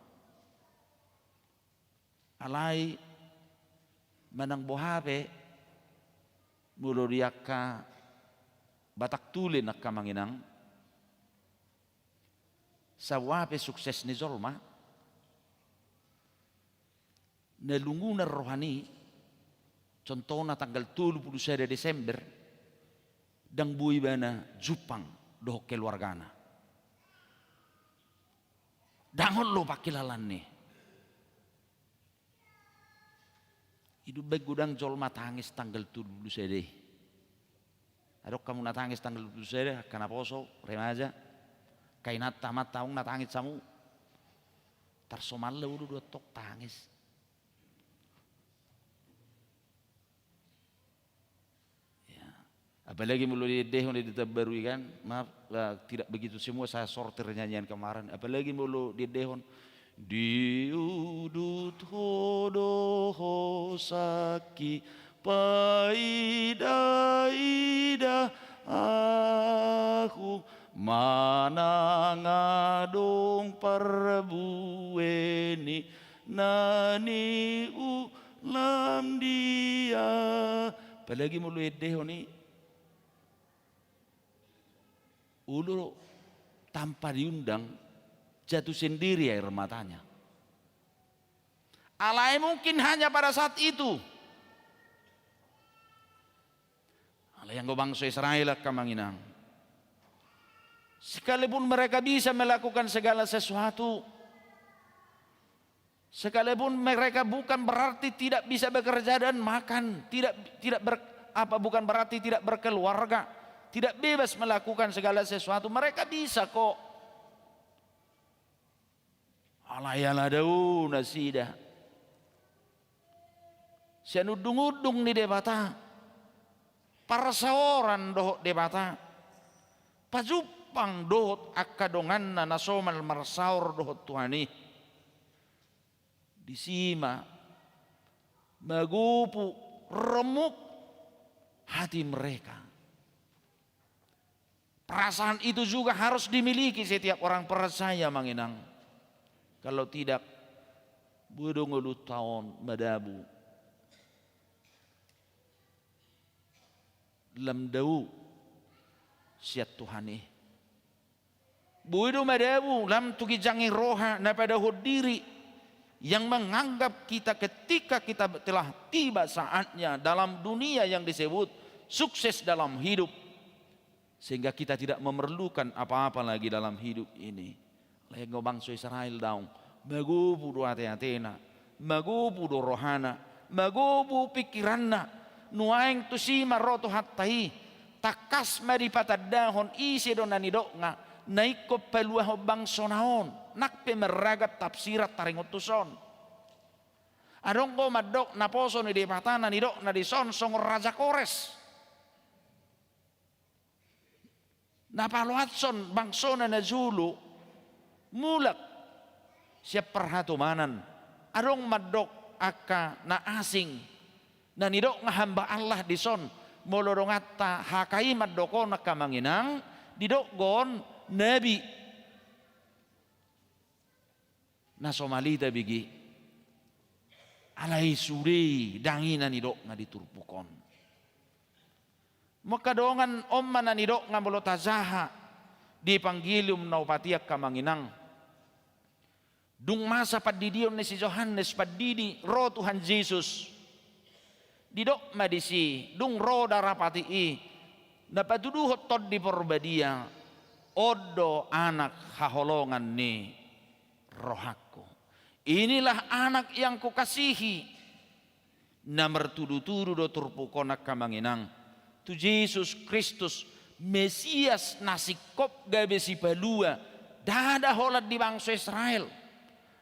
Alai manang boha pe, molo di angka Batak tulen, angka Amang Inang, saboa pe sukses ni jolma, na lungunan rohana i, contohna tanggal tolu pulu sada Desember, ndang boi ibana jumpang dohot keluargana. Ndang olo pangkilalaanna i. Dung baen godang jolma tangis tanggal tolu pulu sada i. Adong hamu na tangis tanggal tolu pulu sada, angka naposo, remaja, angka inanta, amanta, adong na tangis hamu? Tarsongon na olo do antong tangis. Ya. Apalagi molo diendehon di tahun baru i kan, maaf, eh, tidak begitu semua saya sortir nyanyian kemarin. Apalagi molo diendehon, di udut ho do hosangki, paida-ida ahu, manang adong parbue ni na niulam dia. Apalagi molo diendehon i, olo tanpa diundang, jatuh sendiri air matanya. Alai mungkin hanya pada saat itu. Alai anggo bangso Israel, angka Amang Inang, sekalipun mereka bisa melakukan segala sesuatu, Sekalipun mereka bukan berarti tidak bisa bekerja dan makan, tidak tidak ber, apa bukan berarti tidak berkeluarga, tidak bebas melakukan segala sesuatu. Mereka bisa kok. Alai ala dao nasida sian undung-undung ni Debata, parsaoran dohot Debata, pajumpang dohot angka donganna na somal marsaor dohot Tuhan i. Disi ma magopu, remuk hati mereka. Perasaan itu juga harus dimiliki setiap orang percaya, Amang Inang. Kalau tidak, boi do ngolunta on madabu. Lam dao sian Tuhan i. Boi do madabu lam tu ginjang ni roha na padahon diri, yang menganggap kita ketika kita telah tiba saatnya dalam dunia yang disebut sukses dalam hidup, sehingga kita tidak memerlukan apa-apa lagi dalam hidup ini. Lenggo bangso Israel daong, magopu do ate-atena, magopu do rohana, magopu pikiranna. Nuaeng tusi ma ro Tuhanta i, tangkas ma dipatandahon ise do na nidokna na ingkon paluahon bangsona on. Nang pe marragam tafsiran taringot tu son. Adong do mandok naposo ni Debata na nidokna dison songon raja Kores. Na paloashon bangsona na jolo mulak sian parhatomanan. Adong mandok angka na asing na nidokna hamba Allah dison, molo donganta H K I mandok on angka Amang Inang, didok do on nabi. Na somal i tabege. Alai sude i, ndang i na nidokna di turpuk on. Molo angka dongan, on ma na nidokna molo tajaha di Evangelium na opat i angka Amang Inang. Dung masa pandidion ni si Johannes Pandidi, ro Tuhan Jesus. Didok ma disi, dung ro darapati i, na patuduhon Tondi Porbadia, on do anak haholongan ni rohangku. Inilah anak yang kukasihi. Na martudu-tudu do turpuk on angka Amang Inang tu Jesus Kristus, Mesias na singkop gabe sipalua, ndada holan di bangso Israel.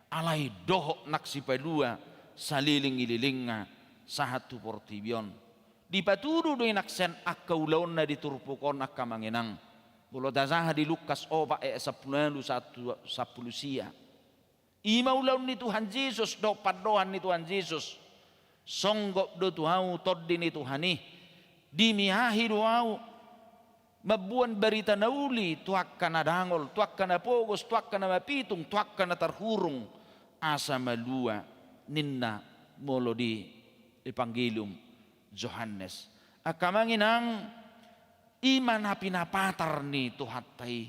Alai dohot nang sipalua saleleng-lelengna sahat tu portibi on. Dipatudu do i nang sian angka ulaonna di turpuk on angka Amang Inang. Molo tajaha di Lukas opat ayat sampulu ualu sahat tu sampulu sia. I ma ulaon ni Tuhan Jesus dohot pandohan ni Tuhan Jesus. Songgop do tu ahu Tondi ni Tuhan i. Dimiahi do ahu mamboan barita na uli tu angka na dangol, tu angka na pogos, tu angka na mapitung, tu angka na tarhurung, asa malua, ninna molo di Evangelium Johannes. Angka Amang Inang, i ma na pinapatar ni Tuhanta i.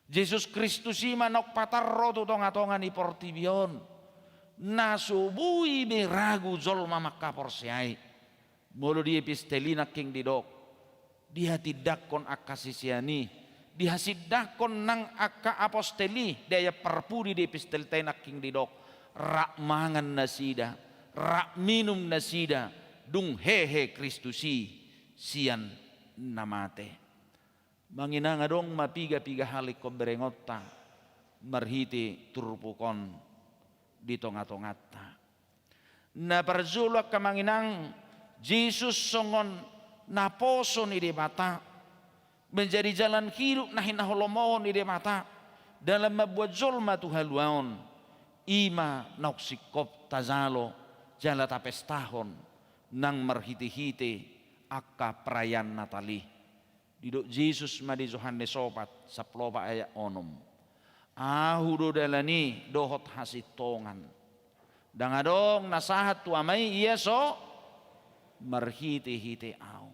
Jesus Kristus i ma naung patar ro tu tonga-tonga ni portibi on, na so boi be ragu jolma mangkaporseai. Molo di epistel i nangkin didok, dihatindangkon angka sisean i, dihatindangkon nang angka apostel i. Di ayat parpudi di epistelta i nangkin didok, rap mangan nasida, rap minum nasida, dung hehe Kristus i sian na mate. Amang Inang, adong ma piga-piga hal ingkon berengonta marhite turpuk on di tonga-tonganta. Na parjolo angka Amang Inang, Jesus songon naposo ni Debata, menjadi jalan hidup na hinaholomon ni Debata dalam mamboan jolma tu haluaon. I ma naung singkop tajalo jala tapestahon nang marhite-hite angka perayaan Natal i. Didok Jesus ma di Johannes opat, sampulu opat ayat onom. Ahu do dalan i dohot hasintongan. Ndang adong na sahat tu Ama i ia so marhite-hite ahu.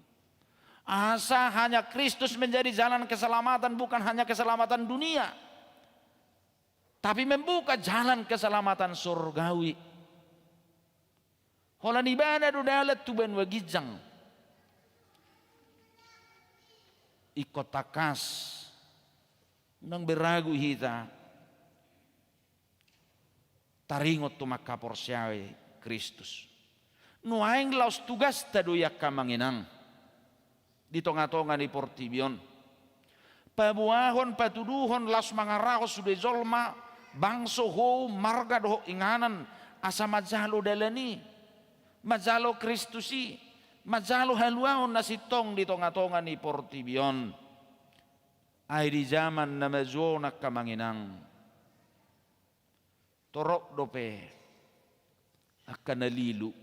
Asa hanya Kristus menjadi jalan keselamatan, bukan hanya keselamatan dunia, tapi membuka jalan keselamatan surgawi. Holan ibana do dalan tu banua ginjang. Ingkon tangkas, unang be ragu hita. taringot tu mangkaporseai Kristus. Nuaeng laos tugasta do i angka amang inang di tongatonga ni portibi on. Paboahon, patuduhon, laos mangarahon sude jolma, bangso, hou, marga dohot inganan, asa manjalo dalan i, manjalo Kristus i, manjalo haluaon na sintong di tongatonga ni portibi on. Ai di jaman na maju on angka amang inang, torop dope angka na lilu,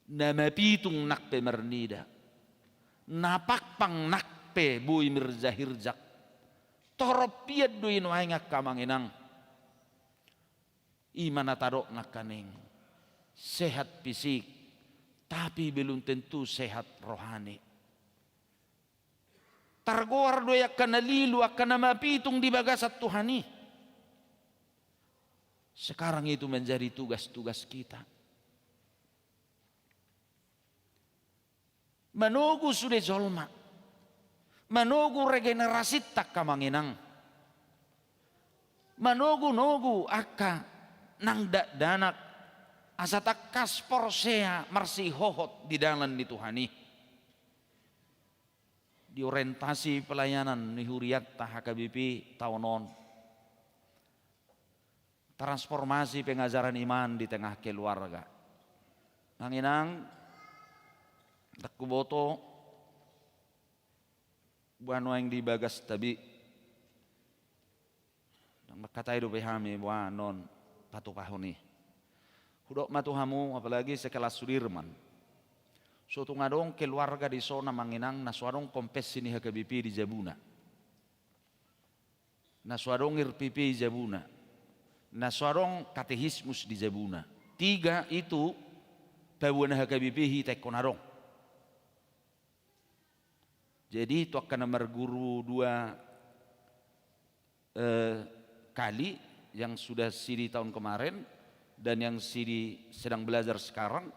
na mapitung nang pe marnida, na pangpang nang pe boi mirjahirjak. Torop pian do i nuaeng angka amang inang. I ma na tadok nangkaning sehat fisik, tapi belum tentu sehat rohani. Targoar do i angka na lilu, angka na mapitung di bagasan Tuhan i. Sekarang itu menjadi tugas-tugas kita. Manogu sude jolma. Manogu regenerasinta angka amang inang. Manogunogu angka nang dakdanak, asa tangkas porsea marsihohot di dalan ni Tuhan i. Di orientasi pelayanan ni hurianta H K B P taon on, transformasi pengajaran iman di tengah keluarga. Amang inang, ndang huboto boha nuaeng di bagasta be. Ndang mangkatai dope hami boha annon patupahon i. Hudok ma tu hamu, apalagi sekelas Sudirman. So tung adong keluarga dison amang inang na so adong kompensi ni H K B P di jabuna. Na so adong R P P di jabuna. Na so adong katekismus di jabuna. Tiga itu paboa na H K B P hita ingkon adong. Jadi tu angka na marguru dua, eh, kali, yang sudah sidi tahun kemarin dan yang sidi sedang belajar sekarang,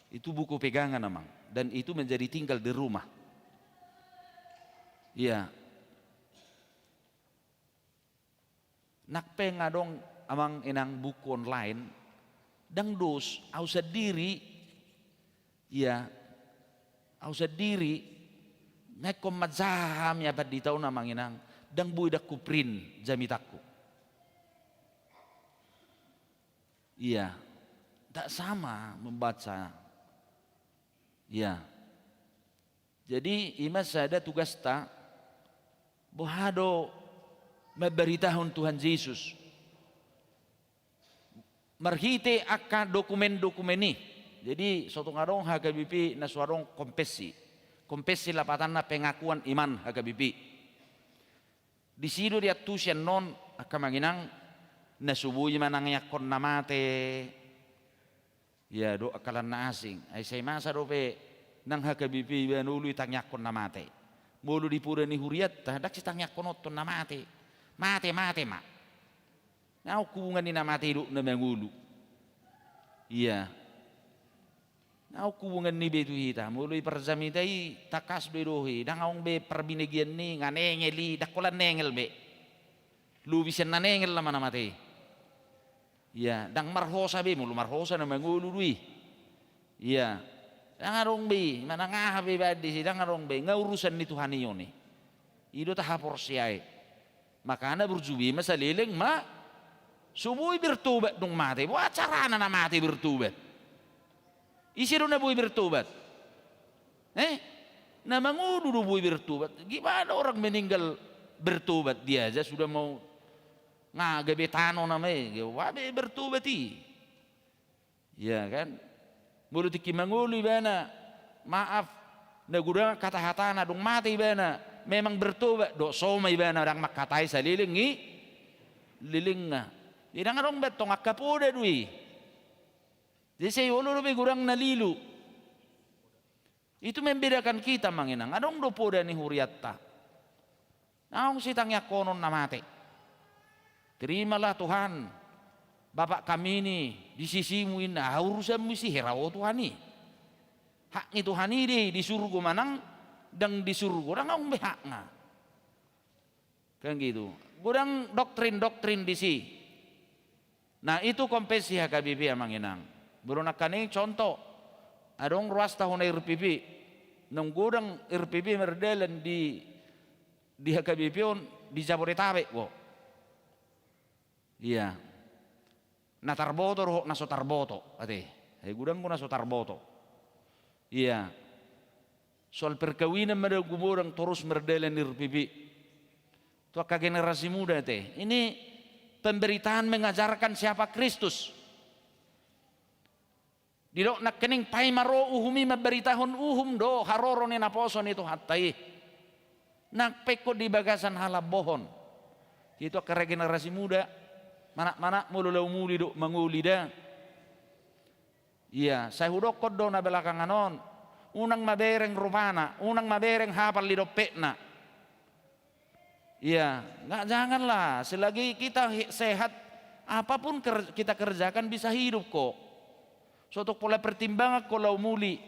itu buku pegangan amang, dan itu menjadi tinggal di rumah. Iya. Nang pe nga adong amang inang buku online, ndang dos, au sandiri, iya, au sandiri, nga ingkon manjaha hami apala di taon amang inang, ndang boi ndang huprint jamitangku. Iya, ndak sama membaca. Iya. Jadi, i ma sada tugasta, boha do mambaritahon Tuhan Jesus marhite angka dokumen-dokumen i. Jadi, so tung adong H K B P na so adong kompensi. Kompensi lapatanna pengakuan iman H K B P. Disi do diantusi annon angka amang inang, na so boi manangiangkon na mate. Iya, dohot angka na asing. Ai sai masa dope nang H K B P iba na olo itangiangkon na mate. Molo di poda ni hurianta, ndang sitangiangkononhon na mate. Mate, mate ma. Naung hubungan ni na mate dohot na mangolu. Iya. Naung hubungan ni be tu hita. Molo i parjamita i tangkas do i dohot i. Ndang adong be parbinegean ni nga nengel i, ndang holan nengel be. Lobi sian na nengel nama na mate i. Iya, ndang marhosa be, molo marhosa na mangolu do i. Iya. Ndang adong be i, manang aha pe iba disi, ndang adong be i, nga urusan ni Tuhan i on i. I do tahaporseai. Makana burju be ma saleleng ma so boi bertobat dung mate. Boha carana na mate bertobat? Ise do na boi bertobat? Eh? Na mangolu do boi bertobat. Gimana orang meninggal bertobat? Dia aja sudah mau nga gabe tano nama i, gabe bertobat i. Iya kan? Molo tingki mangolu ibana, maaf, na godang hata-hatana, dung mate ibana, memang bertobat, dohot so ma ibana ndang mangkatai saleleng i lelengna. Jadi ndang adong be antong, angka poda do i. Jadi sai olo dope godang na lilu. Itu membedakan kita amang inang. Adong do poda ni hurianta. Naung sitangiangkonon na mate. Terimalah Tuhan, Bapak kami ini di sisimu, inna. Ah, urusanmu isi, hera ho Tuhan i. Hak ni Tuhan i do i, di surgo manang ndang di surgo, ndang adong be hakna. Kan gitu. Godang doktrin-doktrin disi. Nah, itu konvensi H K B P, Amang Inang. Baru nangkaning contoh, adong ruas tahun R P P, naung godang R P P mardalan di, di H K B P on di Jabodetabek, bo. Ia. Na tarboto dohot na so tarboto, ate. Ai godang do na so tarboto. Ia. Soal perkawinan ma dang godang torus mardalan R P P. Tu angka generasi muda, ate. Ini pemberitaan mengajarkan siapa Kristus. Didok nangkining paima ro uhum i mambaritahon uhum do haroro ni naposo ni Tuhanta i. Nang pe ingkon di bagasan halambohon. Jadi tu angka regenerasi muda, manat-manat molo laho muli do mangoli da. Ia, sai hudokkon do na belakangan on. Unang mabereng rupana, unang mabereng hapal di dompetna. Ia, nggak, janganlah, selagi kita he-, sehat, apapun ker-, kita kerjakan bisa hidup kok. So tung pola pertimbangan ho laho muli,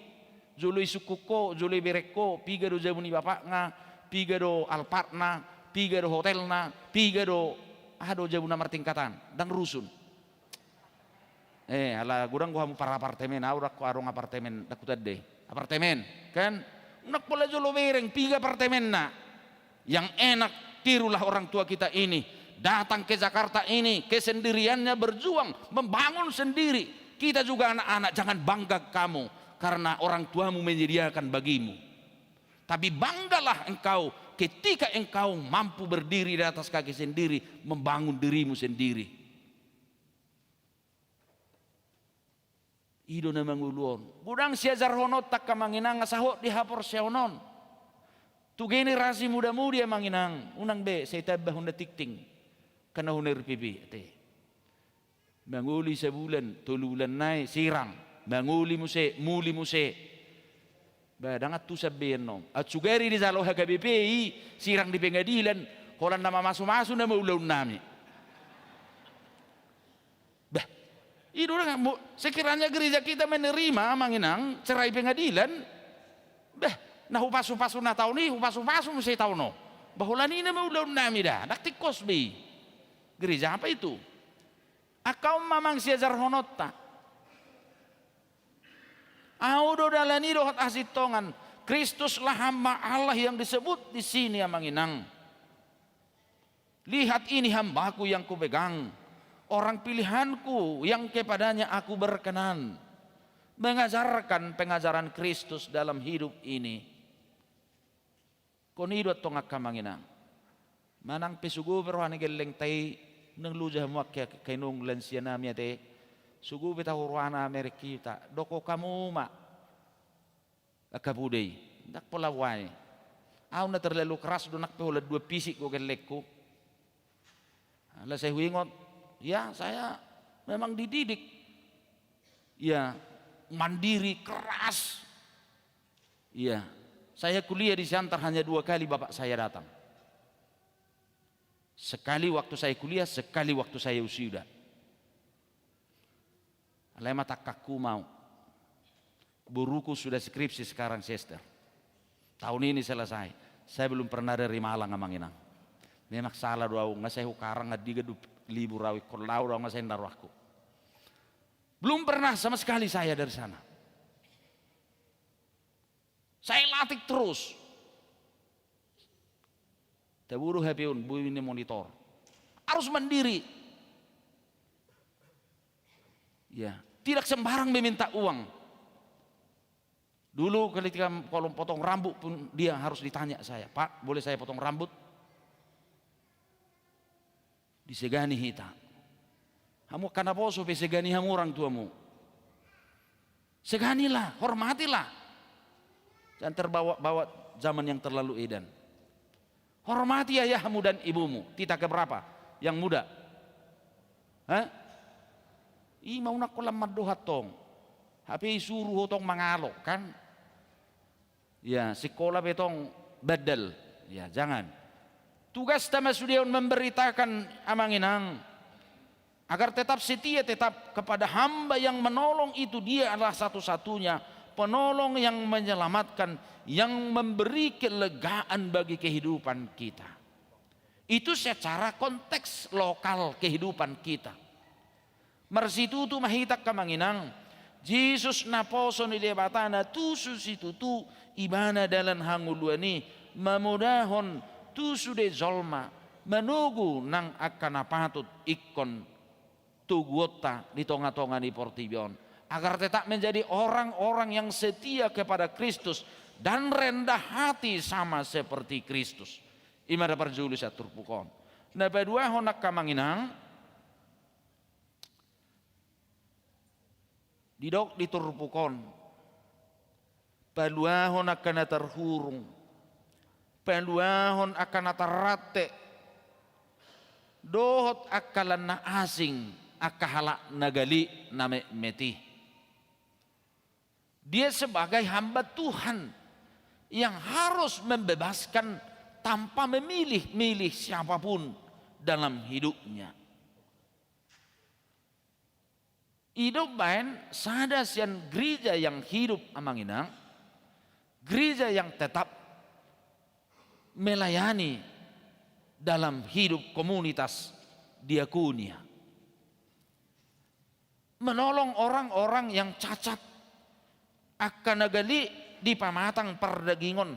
jolo isungkun ho, jolo ibereng ho, piga do jabu ni bapakna, piga do Alphardna, piga do hotelna, piga do, aha do jabu na martingkatan, dang rusun. Eh, ala godang do hamu parapartemen, au dang ho adong apartemen, dang hutanda i. Apartemen, kan? Unang pola jolo bereng, piga apartemenna. Yang enak, tirulah orang tua kita ini. Datang ke Jakarta ini, kesendiriannya berjuang, membangun sendiri. Kita juga anak-anak, jangan bangga kamu, karena orang tuamu menyediakan bagimu. Tapi banggalah engkau ketika engkau mampu berdiri di atas kaki sendiri, membangun dirimu sendiri. I do na mangolu on. Godang siajarhononta, Amang Inang, asa hot di haporseaon on. Tu generasi muda-mudi, Amang Inang, unang be sai tambahon na tingting. Karena hon R P P, ate. Mangoli sabulan, tolu bulan nai, sirang. Mangoli muse, muli muse. Ba, dang antusan be annon. Aut sugari dijalo H K B P i, sirang di pengadilan, holan na mamasu-masu nama ulaonnami. Bah, i do dang, mo-, sekiranya gereja kita menerima, Amang Inang, cerai pengadilan, bah, na hupasu-pasu na taon i, hupasu-pasu muse taon on. Bah, holan i nama ulaonnami da, dang tingkos be i. Gereja apa itu? Angka on ma, Amang, siajarhononta. Au do dalan i dohot hasintongan. Kristuslah hamba Allah yang disebut di sini, Amang Inang. Lihat ini hamba-Ku yang Kupegang, orang pilihan-Ku yang kepadanya Aku berkenan. Mengajarkan pengajaran Kristus dalam hidup ini. Ingkon i do antong, angka Amang Inang. Manang pe sugo pe roha ni gellengta i, unang loja hamu, angka inong, lansianami, ate. Sugo pe tahu rohana merek hita, dok hamu ma. Angka poda i, ndang pola uae. Au na terlalu keras do, nang pe holan dua pisik do gellengku. Ala sai huingot, ya, saya memang dididik, ya, mandiri, keras. Iya, saya kuliah di Siantar hanya dua kali bapak saya datang. Sekali waktu saya kuliah, sekali waktu saya wisuda. Alai ma tangkangku mau. Boruku sudah skripsi sekarang, sester. Tahun ini selesai. Saya belum pernah dari Malang, Amang Inang. Memang sala do au, nga sai hukarang, nga diga do libur au, ingkon laho do au, nga sai na rohangku. Belum pernah sama sekali saya dari sana. Saya latih terus. Taboru H P on, boi ni monitor. Harus mandiri. Ya, tidak sembarang meminta uang. Dulu ketika kalau potong rambut pun dia harus ditanya saya, "Pak, boleh saya potong rambut?" Disegani hita. Hamu angka naposo pe, segani hamu orang tuamu. Seganilah, hormatilah. Jangan terbawa-bawa zaman yang terlalu edan. Hormati ayahmu dan ibumu. Tita keberapa? Yang muda. Hah? I ma, unang holan mandok antong. Hape isuru ho tong mangalo, kan? Ya, sikola pe tong bandal. Ya, jangan. Tugasta ma sude on memberitakan, Amang Inang, agar tetap setia, tetap kepada hamba yang menolong itu, dia adalah satu-satunya penolong yang menyelamatkan, yang memberi kelegaan bagi kehidupan kita. Itu secara konteks lokal kehidupan kita. Marsitutu ma hita angka amang inang, Jesus naposo ni Debata na tusu situtu ibana dalan hangoluan i, mamodahon tu sude jolma manogu nang angka na patut ingkon toguonta di tonga-tonga ni portibi on, agar tetap menjadi orang-orang yang setia kepada Kristus dan rendah hati sama seperti Kristus. I ma na parjolo sian turpuk on. Na paduahon angka amang inang, didok di turpuk on, paluahon angka na tarhurung, paluahon angka na tarrante, dohot angka lan na asing, angka halak na galik na metmet i. Dia sebagai hamba Tuhan yang harus membebaskan tanpa memilih-milih siapapun dalam hidupnya. I do umbaen sada sian gereja yang hidup, amang inang, gereja yang tetap melayani dalam hidup komunitas diakonia. Menolong orang-orang yang cacat, angka na galik di pamatang pardagingon,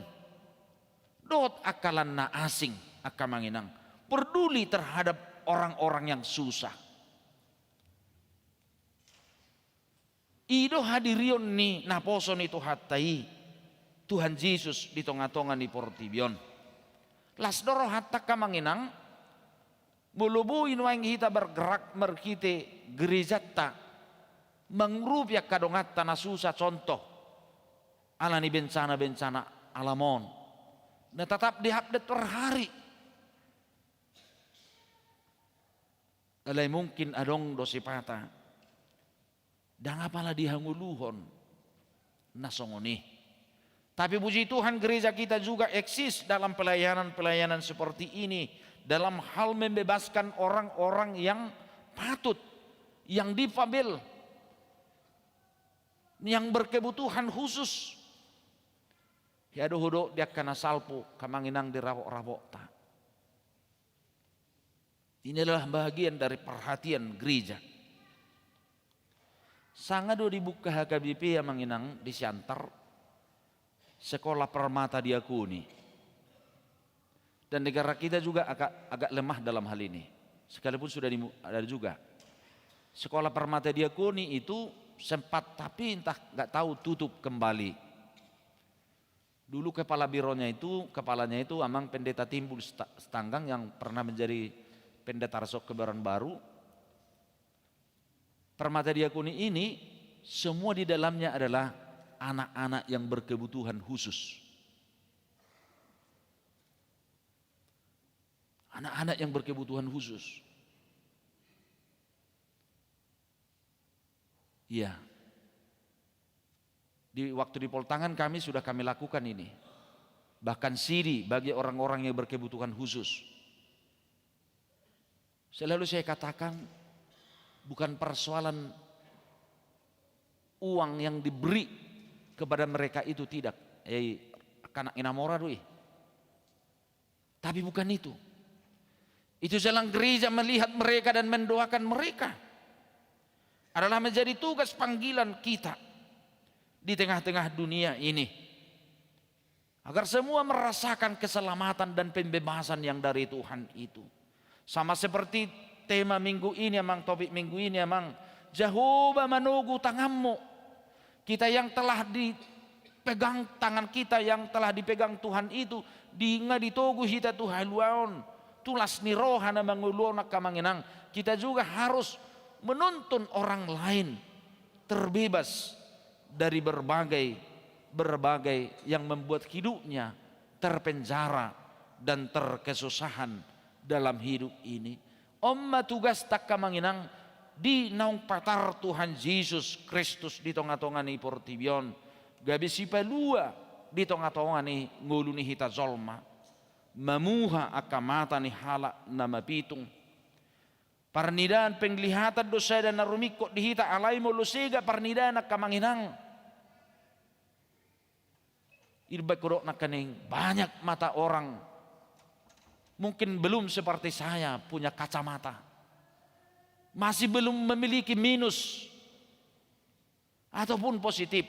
dohot angka lan na asing, angka amang inang, peduli terhadap orang-orang yang susah. I do hadirion ni naposo ni Tuhanta i, Tuhan Jesus di tonga-tonga ni portibi on. Las do rohanta angka amang inang, molo boi nuaeng hita bergerak marhite gerejanta, mangurupi angka donganta na susah, contoh, ala ni bencana-bencana alam on, na tetap diupdate per hari. Alai mungkin adong do sipata, ndang apala dihangoluhon na songon i. Tapi puji Tuhan, gereja kita juga eksis dalam pelayanan-pelayanan seperti ini, dalam hal membebaskan orang-orang yang patut, yang difabel, yang berkebutuhan khusus. Ia do hudok di angka na salpu, angka amang inang, di rapot-rapotna. Ini adalah bahagian dari perhatian gereja. Sanga do dibuka H K B P, amang inang, di Siantar, sekolah permata diakoni. Dan negara kita juga agak, agak lemah dalam hal ini. Sekalipun sudah dimu-, ada juga. Sekolah permata diakoni itu sempat, tapi entah nggak tahu tutup kembali. Dulu kepala bironya itu, kepalanya itu Amang Pendeta Timbul Sta-, Stanggang yang pernah menjadi pendeta Resort Kebayoran Baru. Permata Diakoni ini, semua di dalamnya adalah anak-anak yang berkebutuhan khusus. Anak-anak yang berkebutuhan khusus. Iya. Di waktu di Poltangan kami sudah kami lakukan ini. Bahkan sidi bagi orang-orang yang berkebutuhan khusus. Selalu saya katakan, bukan persoalan uang yang diberi kepada mereka itu, tidak. Eh, angka anak ni na mora do i. Tapi bukan itu. Itu jalan gereja melihat mereka dan mendoakan mereka. Adalah menjadi tugas panggilan kita di tengah-tengah dunia ini. Agar semua merasakan keselamatan dan pembebasan yang dari Tuhan itu. Sama seperti tema minggu ini, Amang, topik minggu ini, Amang. Jahowa manogu tanganmu. Kita yang telah dipegang, tangan kita yang telah dipegang Tuhan itu, di, nga ditogu hita tu haluaon, tu las ni roha na mangolu on, angka amang inang. Kita juga harus menuntun orang lain terbebas dari berbagai, berbagai yang membuat hidupnya terpenjara dan terkesusahan dalam hidup ini. On ma tugasta, angka amang inang, di naung patar Tuhan Jesus Kristus di tonga-tonga ni portibi on, gabe sipalua di tonga-tonga ni ngolu ni hita jolma. Mamuha angka mata ni halak na mapitung. Parnidaan, penglihatan do sada na rumingkot di hita, alai molo sega parnidaan, angka amang inang, i do umbaen hudok nangkaning, banyak mata orang mungkin belum seperti saya punya kacamata. masih belum memiliki minus ataupun positif,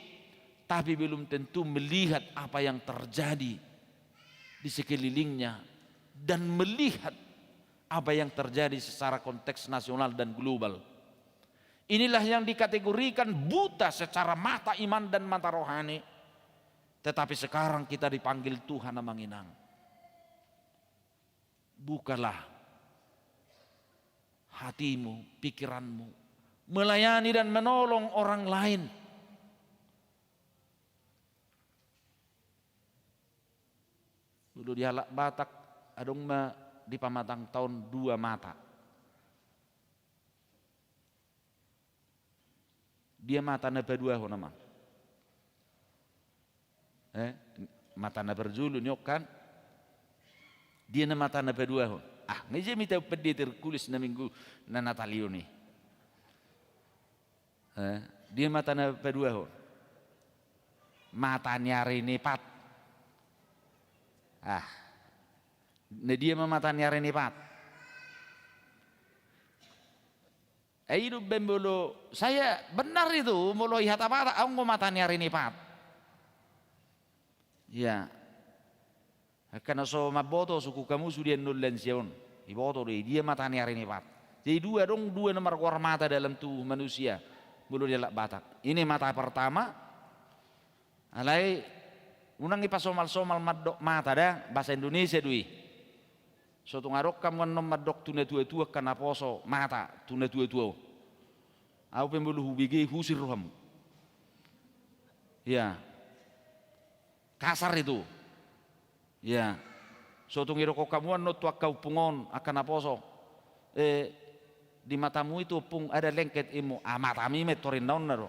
tapi belum tentu melihat apa yang terjadi di sekelilingnya dan melihat apa yang terjadi secara konteks nasional dan global. Inilah yang dikategorikan buta secara mata iman dan mata rohani. Tetapi sekarang kita dipanggil Tuhan, Amang Inang. Bukalah hatimu, pikiranmu, melayani dan menolong orang lain. Dulu di halak Batak, adong ma di pamatang taon dua mata. Dia mata na paduahon, Amang? Eh, mata na parjolo ni on kan? Dia na mata na paduahon? Ah, nga ise mita pendeta Hercules na minggu na Natal i on i? Eh, dia mata na paduahon? Mata ni ari ni pat. Ah. Na dia ma mata ni ari ni pat? Eh, i do umbaen molo, saya benar itu, molo i hata Batak, anggo mata ni ari ni pat. Ia. Angka na so mamboto, sungkun hamu sude annon lansia on. Iboto do i, dia mata ni ari ni pat. Jadi dua adong, dua na margoar mata dalam tubuh manusia. Molo di halak Batak. Ini mata pertama, alai unang ipasomal-somal mandok mata da, bahasa Indonesia do i. So tung adong hamu annon mandok tu natua-tua angka naposo mata tu natua-tua on. Au pe molo hubege husir rohamu. Ia. Kasar itu. Ia. So tung idokkon hamu annon tu angka ompung on, angka naposo. Eh, di matamu itu, ompung, ada lengket ilmu. Ah, matami ma i torinna on na do.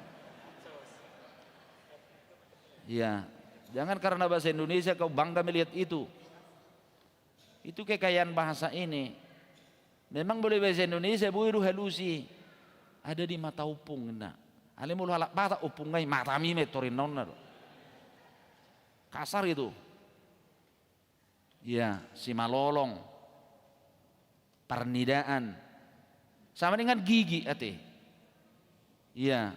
Ia. Jangan karena bahasa Indonesia kau bangga melihat itu. Itu kekayaan bahasa ini. Memang molo bahasa Indonesia boi do halusi. Ada di mata ompung, ninna. Alai molo halak Batak, ompung, ai matami ma i torinna on na do. Kasar itu. Ia, simalolong, parnidaan. Sama dengan gigi ate. Ia.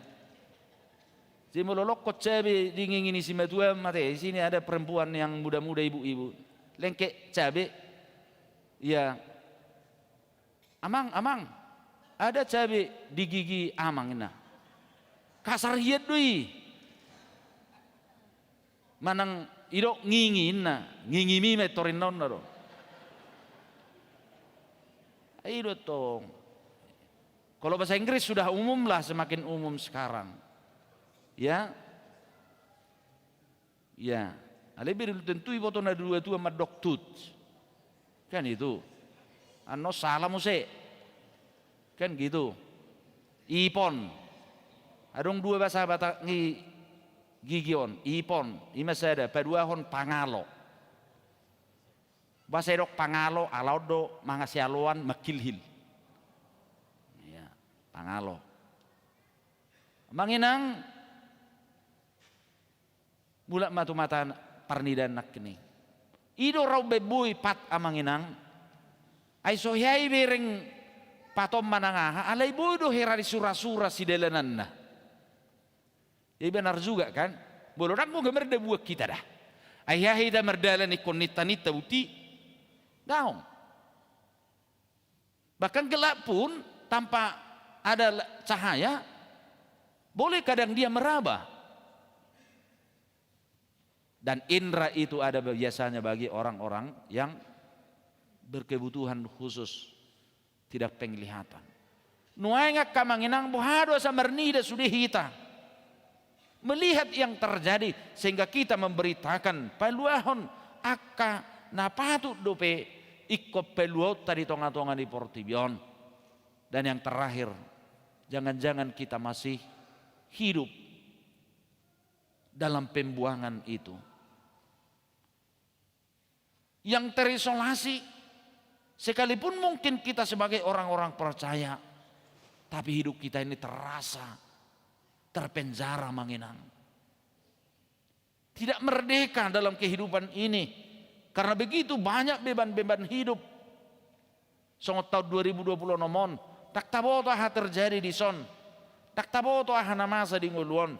Jadi molo lokkon cabe di ngingi ni simatuam ate, di sini ada perempuan yang muda-muda, ibu-ibu. Lengket cabe. Ia. Amang, amang, ada cabe di gigi amang, ninna. Kasar hian do i. Manang idok ngingi, ninna, ngingimi ma i torinna on na do. I do tong. Kalau bahasa Inggris sudah umum lah, semakin umum sekarang. Ya. Ya. Alai belum tentu iboto na dua-dua mandok tut. Kan itu. Annon salah muse. Kan gitu. Ipon. Adong dua bahasa Batak ni gigi on. Ipon. I ma sada, paduahon pangalo. Bahasa idok pangalo, ala on do mangasialoan, mangkilhil. Ya, pangalo. Amang inang, mulak ma tu mata parnidaan nangkin i. I do ra umbaen boi pat, amang inang. Ai so hea ibereng pat on manang aha, alai boi do hera di sura-sura sidalananna. Jadi benar juga kan, molo ndang, nunga mardabuan hita da. Ai hea hita mardalan ingkon ninta-ninta buti? Daong. Bahkan gelap pun tanpa ada la-, cahaya, boleh kadang dia meraba. Dan indra itu ada biasanya bagi orang-orang yang berkebutuhan khusus, tidak penglihatan. Nuaeng angka amang inang, boha do asa marnida sude hita melihat yang terjadi, sehingga kita memberitakan, paluahon angka na patut dope ingkon paluaonta di tonga-tonga ni portibi on. Dan yang terakhir, jangan-jangan kita masih hidup dalam pembuangan itu. Yang terisolasi, sekalipun mungkin kita sebagai orang-orang percaya, tapi hidup kita ini terasa terpenjara, amang inang. Tidak merdeka dalam kehidupan ini, karena begitu banyak beban-beban hidup. Songon taon dua ribu dua puluh enam on, Ndang taboto aha terjadi dison. Ndang taboto aha na masa di ngolu on.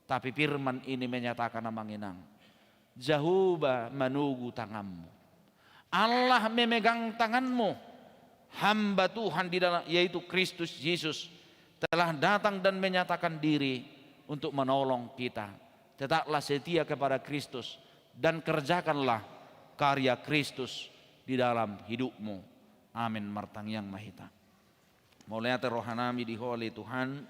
Tapi firman ini menyatakan, Amang Inang, Jahowa manogu tanganmu. Allah memegang tanganmu. Hamba Tuhan di dalam, yaitu Kristus Yesus, telah datang dan menyatakan diri untuk menolong kita. Tetaplah setia kepada Kristus dan kerjakanlah karya Kristus di dalam hidupmu. Amin. Martangiang ma hita. Mauliate rohanami di Ho ale Tuhan,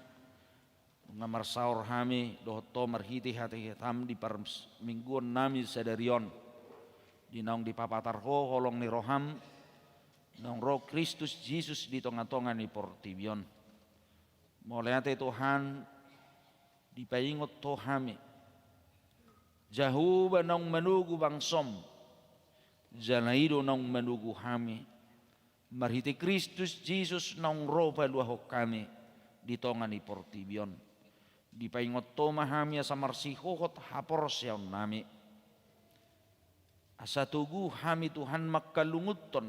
nunga marsaor hami dohot Ho marhite hata-hataM di parmingguonnami sadari on. Di naung dipapatar Ho holong ni rohaM, naung ro Kristus Jesus di tonga-tonga ni portibi on. Mauliate Tuhan, dipaingot Ho hami. Jahowa naung manogu bangsoM, jala i do naung manogu hami. Marhite Kristus Jesus naung ro paluahon hami di tonga ni portibi on. Dipaingot Ho ma hami asa marsihohot haporseaonnami, asa togu hami Tuhan mangkalungunhon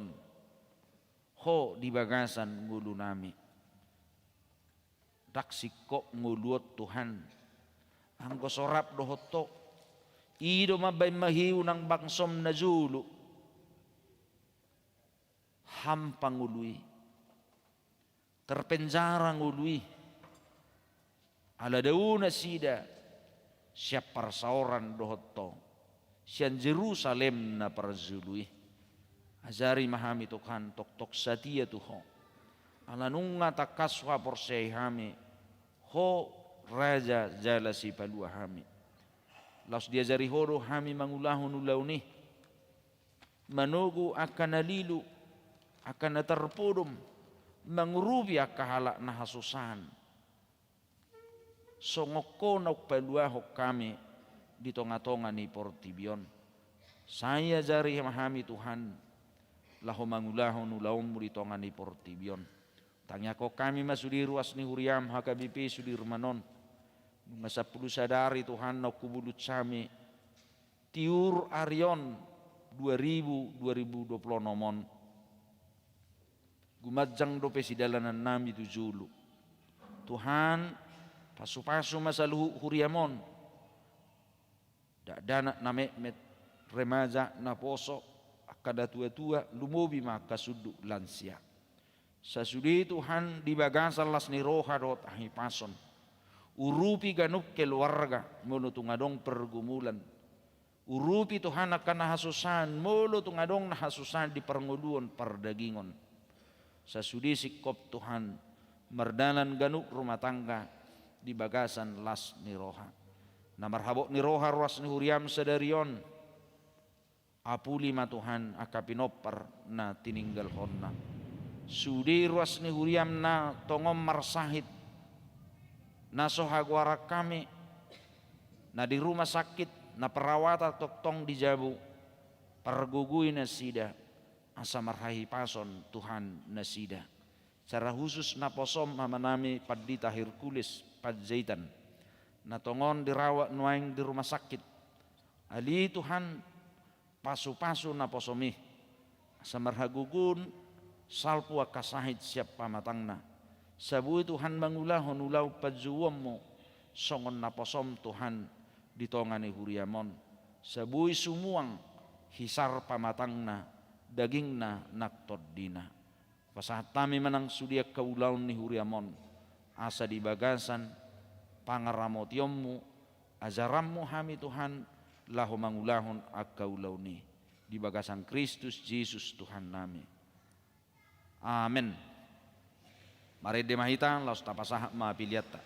Ho di bagasan ngolunami. Ndang singkop ngolu on Tuhan. Anggo so rap dohot Ho, i do mambahen mahiu nang bangsoM na jolo. Hampang ngolu i. Terpenjara ngolu i. Ala dao nasida sian parsaoran dohot Ho, sian Jerusalem na parjolo i. Ajari ma hami Tuhan tongtong satia tu Ho. Ala nunga tangkas huhaporseai hami Ho, Raja jala Sipalua hami. Laos diajari Ho do hami mangulahon ulaon i. Manogu angka na lilu, angka na tarpodom, mangurupi angka halak na hasusaan. Songon Ho naung paluahon hami di tonga-tonga ni portibi on. Sai ajari ma hami Tuhan, laho mangulahon ulaonMu di tonga ni portibi on. Tangiangkon hami ma sude ruas ni huriaM H K B P Sudirman on. Nunga sampulu sada ari Tuhan naung hubulut hami tiur ari on dua ribu, dua ribu dua puluh onom on. Gumanjang dope sidalanannami tu jolo. Tuhan, pasu-pasu ma saluhut huriaM on. Dakdanak na metmet, remaja, naposo, angka na tua-tua, lumobi ma angka sundut lansia. Sasude Tuhan di bagasan las ni roha dohot hahipason. Urupi ganup keluarga, molo tung adong pergumulan. Urupi Tuhan angka na hasusaan, molo tung adong na hasusaan di parngoluon pardagingon. Sasude singkop Tuhan, mardalan ganup rumah tangga di bagasan las ni roha. Na marhabot ni roha ruas ni huriaM sadari on. Apuli ma Tuhan angka pinompar na tininggalhonna. Sude ruas ni huriaM na tongon marsahit, na so hagoaran hami, na di rumah sakit, na perawatan tongtong di jabu, pargogoi nasida, asa marhahipason Tuhan nasida. Secara khusus naposoM amanami Pandita Hercules Panjaitan, na tongon dirawat nuaeng di rumah sakit. Ale Tuhan, pasu-pasu naposoMi, asa marhagogoon salpu angka sahit sian pamatangna. Asa boi Tuhan mangulahon ulaon panjouonMu, songon naposoM Tuhan di tonga ni huriaM on. Asa boi sumuang hisar pamatangna, dagingna nang tondina. Pasahat hami ma nang sude angka ulaon ni huriaM on, asa di bagasan pangaramotionMu, ajaranMu hami Tuhan, laho mangulahon angka ulaon i. Di bagasan Kristus Jesus Tuhannami. Amen. Marende ma hita, laos tapasahat ma pilianta.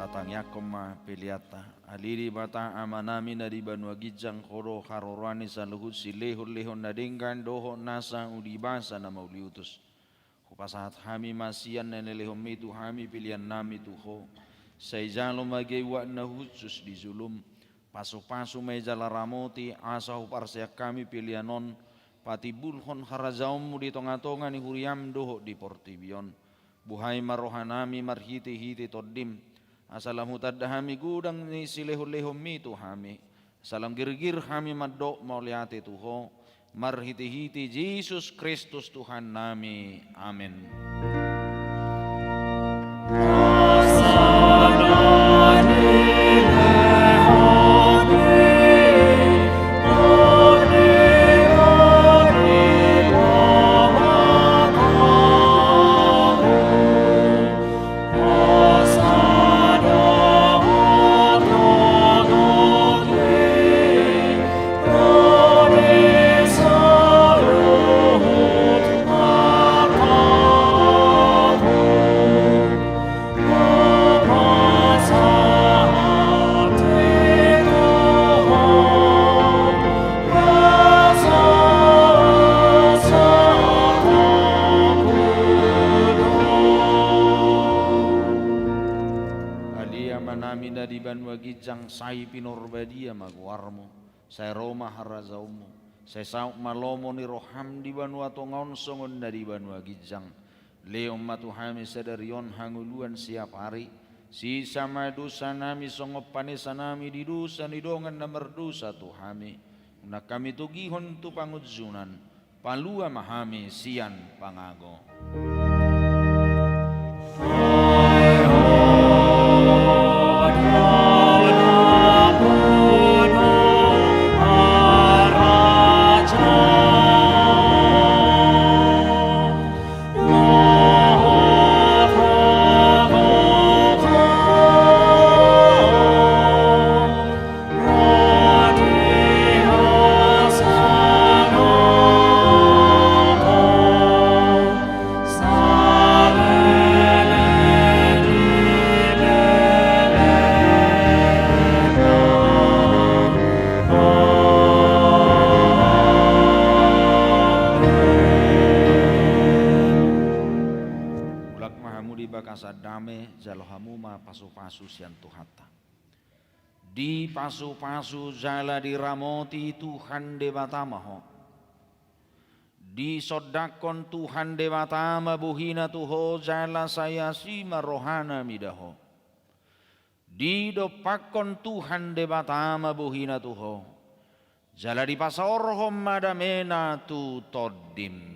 Tatangiangkon ma peleanta. Ale Debata Amanami na di banua ginjang, Ho do haroroan ni saluhut silehonlehon na denggan dohot nasa uli basa na mauliutus. Hupasahat hami ma sian na nilehonmi tu hami peleannami tu Ho. Sai jalo ma gabe uap na hushus di jolom. Pasupasu ma i jala ramoti, asa huparseak hami pelean on patimbulhon harajaonmu di tongatonga ni huriam dohot di portibi on. Buhai ma rohanami marhitehite Tondim, asa lam hutanda hami godang ni silehonlehonmi tu hami, asa lam girgir hami mandok mauliate tu Ho, marhitehite Jesus Kristus Tuhannami. Amen. Ale Amanami na di banua ginjang, sai pinarbadia ma goarmu, sai ro ma harajaonmu, sai saut ma lomo ni roham di banua tonga on songon na di banua ginjang. Lehon ma tu hami sadari on hangoluan siapari, sesa ma dosanami songon panesanami di dosa ni dongan na mardosa tu hami. Unang hami togihon tu pangunjunan, palua ma hami sian pangago. Mulak ma hamu di bagasan dame, jalo hamu ma pasupasu sian Tuhanta. Dipasupasu jala diramoti Tuhan Debata ma ho. Disondangkon Tuhan Debata ma bohina tu ho jala sai asi ma rohana mida ho. Didompakkon Tuhan Debata ma bohina tu ho, jala dipasaorhon ma damena tu tondim.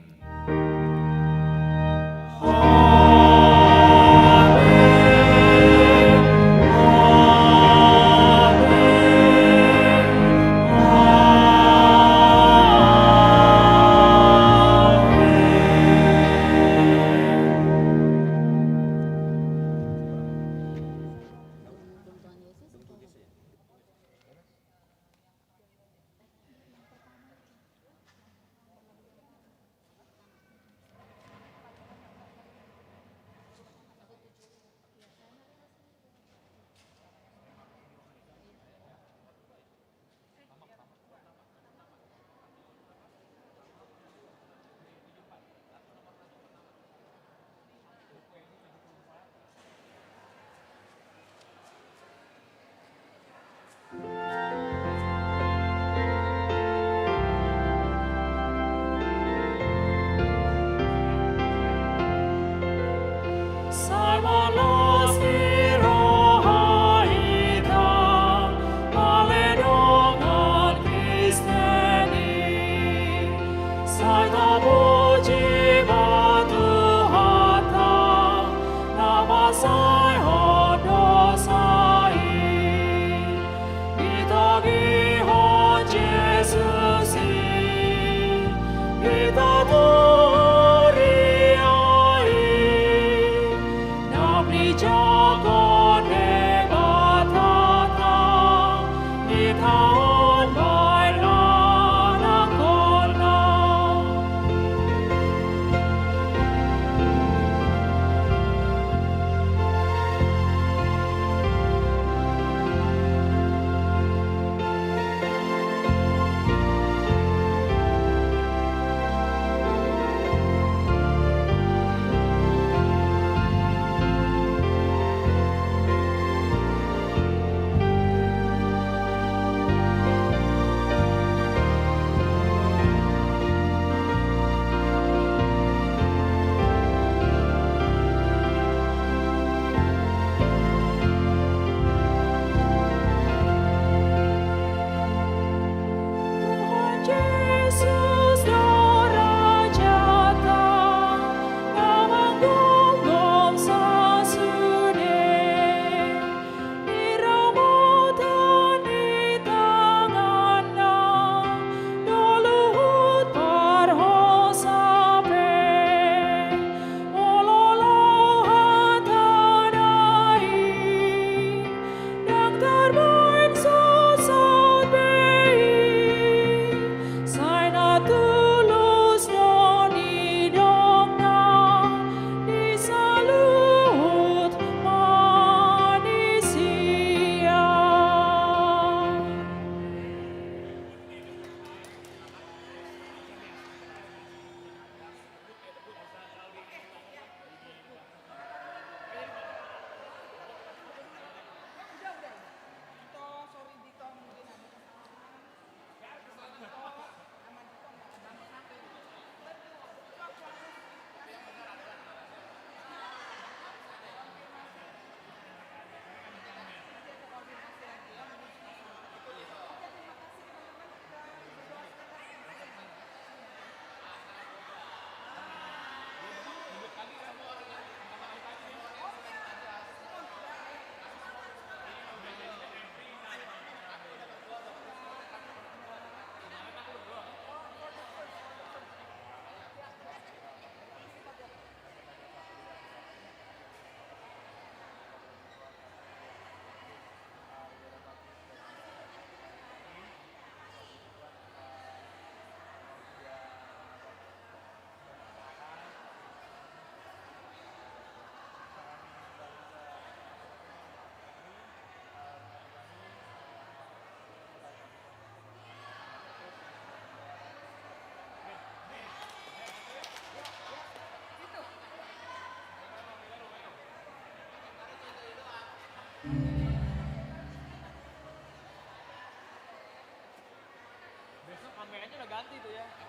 gitu ya.